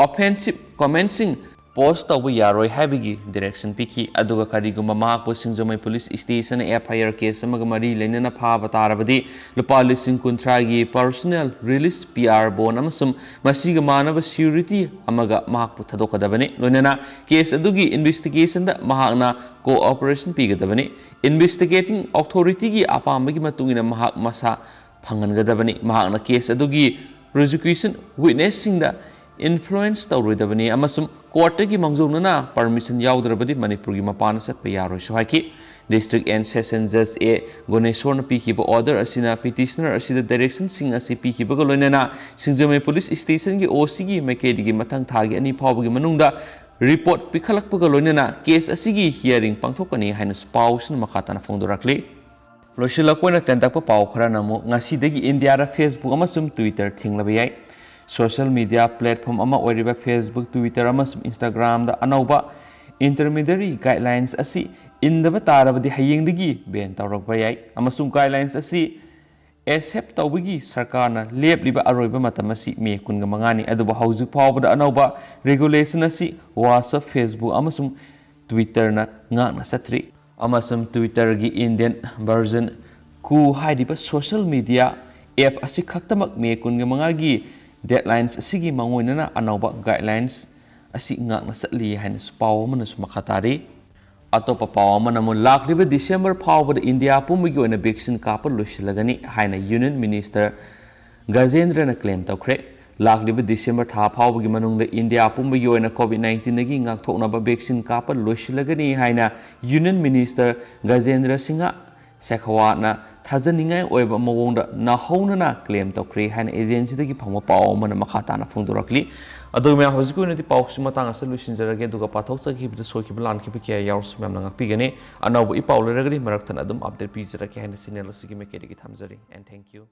offensive commentꯁꯤꯡ post ꯇꯧꯕ ꯌꯥꯔꯣꯏ ꯍꯥꯏꯕꯒꯤ direction ꯄꯤꯈꯤ꯫ ꯑꯗꯨꯒ ꯀꯔꯤꯒꯨꯝꯕ ꯃꯍꯥꯛꯄꯨ ꯁꯤꯡꯖꯃꯩ police stationꯅ FIR case ꯑꯃꯒ ꯃꯔꯤ ꯂꯩꯅꯅ ꯐꯥꯕ ꯇꯥꯔꯕꯗꯤ ꯂꯨꯄꯥ ꯂꯤꯁꯤꯡ ꯀꯨꯟꯊ꯭ꯔꯥꯒꯤ personal release, PR bond ꯑꯃꯁꯨꯡ ꯃꯁꯤꯒ ꯃꯥꯟꯅꯕ surety ꯑꯃꯒ ꯃꯍꯥꯛꯄꯨ ꯊꯥꯗꯣꯛꯀꯗꯕꯅꯤ꯫ ꯂꯣꯏꯅꯅ case ꯑꯗꯨꯒꯤ investigationꯗ ꯃꯍꯥꯛꯅ cooperation ꯄꯤꯒꯗꯕꯅꯤ꯫ Investigating authorityꯒꯤ ꯑꯄꯥꯝꯕꯒꯤ ꯃꯇꯨꯡ ꯏꯟꯅ ꯃꯍꯥꯛ ꯃꯁꯥ ꯐꯪꯍꯟꯒꯗꯕꯅꯤ꯫ ꯃꯍꯥꯛꯅ case ꯑꯗꯨꯒꯤ prosecution witnessꯁꯤꯡꯗ influence ꯇꯧꯔꯣꯏꯗꯕꯅꯤ ꯑꯃꯁꯨꯡ ꯀꯣꯔꯠꯇꯒꯤ ꯃꯥꯡꯖꯧꯅꯅ permission ꯌꯥꯎꯗ꯭ꯔꯕꯗꯤ ꯃꯅꯤꯄꯨꯔꯒꯤ ꯃꯄꯥꯟꯗ ꯆꯠꯄ ꯌꯥꯔꯣꯏꯁꯨ ꯍꯥꯏꯈꯤ꯫ District and Session Judge A ꯒꯨꯅꯦꯁꯣꯔꯅ ꯄꯤꯈꯤꯕ order ꯑꯁꯤꯅ petitionerꯁꯤꯡ ꯑꯁꯤ ꯄꯤꯈꯤꯕꯒ ꯂꯣꯏꯅꯅ ꯁꯤꯡꯖꯃꯩ police stationꯒꯤ OCꯒꯤ ꯃꯥꯏꯀꯩꯗꯒꯤ ꯃꯊꯪ ꯊꯥꯒꯤ ꯑꯅꯤ ꯐꯥꯎꯕꯒꯤ ꯃꯅꯨꯡꯗ report ꯄꯤꯈꯠꯂꯛꯄꯒ ꯂꯣꯏꯅꯅ case ꯑꯁꯤꯒꯤ hearing ꯄꯥꯡꯊꯣꯛꯀꯅꯤ ꯍꯥꯏꯅꯁꯨ ꯄꯥꯎꯁꯤꯅ ꯃꯈꯥ ꯇꯥꯅ ꯐꯣꯡꯗꯣꯔꯛꯂꯤ꯫ ꯂꯣꯏꯁꯤꯜꯂꯛꯄ ꯑꯣꯏꯅ ꯇꯦꯟꯇꯛꯄ ꯄꯥꯎ ꯈꯔꯅ ꯑꯃꯨꯛ ꯉꯁꯤꯗꯒꯤ ꯏꯟꯗꯤꯌꯥꯗ Facebook ꯑꯃꯁꯨꯡ Twitter ꯊꯤꯡꯂꯕ ꯌꯥꯏ꯫ Social media platform ꯑꯃ ꯑꯣꯏꯔꯤꯕ Facebook, Twitter ꯑꯃꯁꯨꯡ Instagramꯗ ꯑꯅꯧꯕ intermediary guidelines ꯑꯁꯤ ꯏꯟꯗꯕ ꯇꯥꯔꯕꯗꯤ ꯍꯌꯦꯡꯗꯒꯤ ban ꯇꯧꯔꯛꯄ ꯌꯥꯏ ꯑꯃꯁꯨꯡ guidelines ꯑꯁꯤ accept ꯇꯧꯕꯒꯤ ꯁꯔꯀꯥꯔꯅ ꯂꯦꯞꯂꯤꯕ ꯑꯔꯣꯏꯕ ꯃꯇꯝ ꯑꯁꯤ May ꯀꯨꯟꯒ ꯃꯉꯥꯅꯤ꯫ ꯑꯗꯨꯕꯨ ꯍꯧꯖꯤꯛ ꯐꯥꯎꯕꯗ ꯑꯅꯧꯕ regulation ꯑꯁꯤ WhatsApp, Facebook ꯑꯃꯁꯨꯡ Twitterꯅ ꯉꯥꯛꯅ ꯆꯠꯇ꯭ꯔꯤ꯫ ꯑꯃꯁꯨꯡ Twitterꯒꯤ Indian version ꯀꯨ ꯍꯥꯏꯔꯤꯕ ꯁꯣꯁꯤꯌꯦꯜ ꯃꯤꯗꯤꯌꯥ ꯑꯦꯞ ꯑꯁꯤ ꯈꯛꯇꯃꯛ ꯃꯦ ꯀꯨꯟꯒ ꯃꯉꯥꯒꯤ ꯗꯦꯗꯂꯥꯏꯟꯁ ꯑꯁꯤꯒꯤ ꯃꯥꯡꯑꯣꯏꯅꯅ ꯑꯅꯧꯕ ꯒꯥꯏꯗꯂꯥꯏꯟꯁ ꯑꯁꯤ ꯉꯥꯛꯅ ꯆꯠꯂꯤ ꯍꯥꯏꯅꯁꯨ ꯄꯥꯎ ꯑꯃꯅꯁꯨ ꯃꯈꯥ ꯇꯥꯔꯤ꯫ ꯑꯇꯣꯞꯄ ꯄꯥꯎ ꯑꯃꯅ ꯑꯃꯨꯛ ꯂꯥꯛꯂꯤꯕ ꯗꯤꯁꯦꯝꯕꯔ ꯐꯥꯎꯕꯗ ꯏꯟꯗꯤꯌꯥ ꯄꯨꯝꯕꯒꯤ ꯑꯣꯏꯅ ꯚꯦꯛꯁꯤꯟ ꯀꯥꯞꯄ ꯂꯣꯏꯁꯤꯜꯂꯒꯅꯤ ꯍꯥꯏꯅ ꯌꯨꯅꯤꯌꯟ ꯃꯤꯅꯤꯁꯇꯔ ꯒꯖꯦꯟꯗ꯭ꯔꯅ ꯀ꯭ꯂꯦꯝ ꯇꯧꯈ꯭ꯔꯦ꯫ ꯂꯥꯛꯂꯤꯕ ꯗꯤꯁꯦꯝꯕꯔ ꯊꯥ ꯐꯥꯎꯕꯒꯤ ꯃꯅꯨꯡꯗ ꯏꯟꯗꯤꯌꯥ ꯄꯨꯝꯕꯒꯤ ꯑꯣꯏꯅ ꯀꯣꯚꯤꯗ ꯅꯥꯏꯟꯇꯤꯟꯗꯒꯤ ꯉꯥꯛꯊꯣꯛꯅꯕ ꯚꯦꯛꯁꯤꯟ ꯀꯥꯞꯄ ꯂꯣꯏꯁꯤꯜꯂꯒꯅꯤ ꯍꯥꯏꯅ ꯌꯨꯅꯤꯌꯟ ꯃꯤꯅꯤꯁꯇꯔ ꯒꯖꯦꯟꯗ꯭ꯔ ꯁꯤꯡꯍ ꯁꯦꯈꯋꯥꯠꯅ ꯊꯥꯖꯅꯤꯡꯉꯥꯏ ꯑꯣꯏꯕ ꯃꯑꯣꯡꯗ ꯅꯧꯍꯧꯅꯅ ꯀ꯭ꯂꯦꯝ ꯇꯧꯈ꯭ꯔꯦ ꯍꯥꯏꯅ ꯑꯦꯖꯦꯟꯁꯤꯗꯒꯤ ꯐꯪꯕ ꯄꯥꯎ ꯑꯃꯅ ꯃꯈꯥ ꯇꯥꯅ ꯐꯣꯡꯗꯣꯔꯛꯂꯤ꯫ ꯑꯗꯨꯒ ꯃꯌꯥꯝ, ꯍꯧꯖꯤꯛꯀꯤ ꯑꯣꯏꯅꯗꯤ ꯄꯥꯎꯁꯤ ꯃꯇꯥꯡ ꯑꯁꯤꯗ ꯂꯣꯏꯁꯤꯟꯖꯔꯒꯦ, ꯑꯗꯨꯒ ꯄꯥꯊꯣꯛꯆꯈꯤꯕꯗ ꯁꯣꯏꯈꯤꯕ ꯂꯥꯟꯈꯤꯕ ꯀꯌꯥ ꯌꯥꯎꯔꯁꯨ ꯃꯌꯥꯝꯅ ꯉꯥꯛꯄꯤꯒꯅꯤ꯫ ꯑꯅꯧꯕ ꯏꯄꯥꯎ ꯂꯩꯔꯒꯗꯤ ꯃꯔꯛ ꯊꯠꯅ ꯑꯗꯨꯝ ꯑꯞꯗꯦꯠ ꯄꯤꯖꯔꯛꯀꯦ ꯍꯥꯏꯅ ꯆꯦꯅꯦꯜ ꯑꯁꯤꯒꯤ ꯃꯥꯏꯀꯩꯗꯒꯤ ꯊꯝꯖꯔꯤ꯫ And thank you.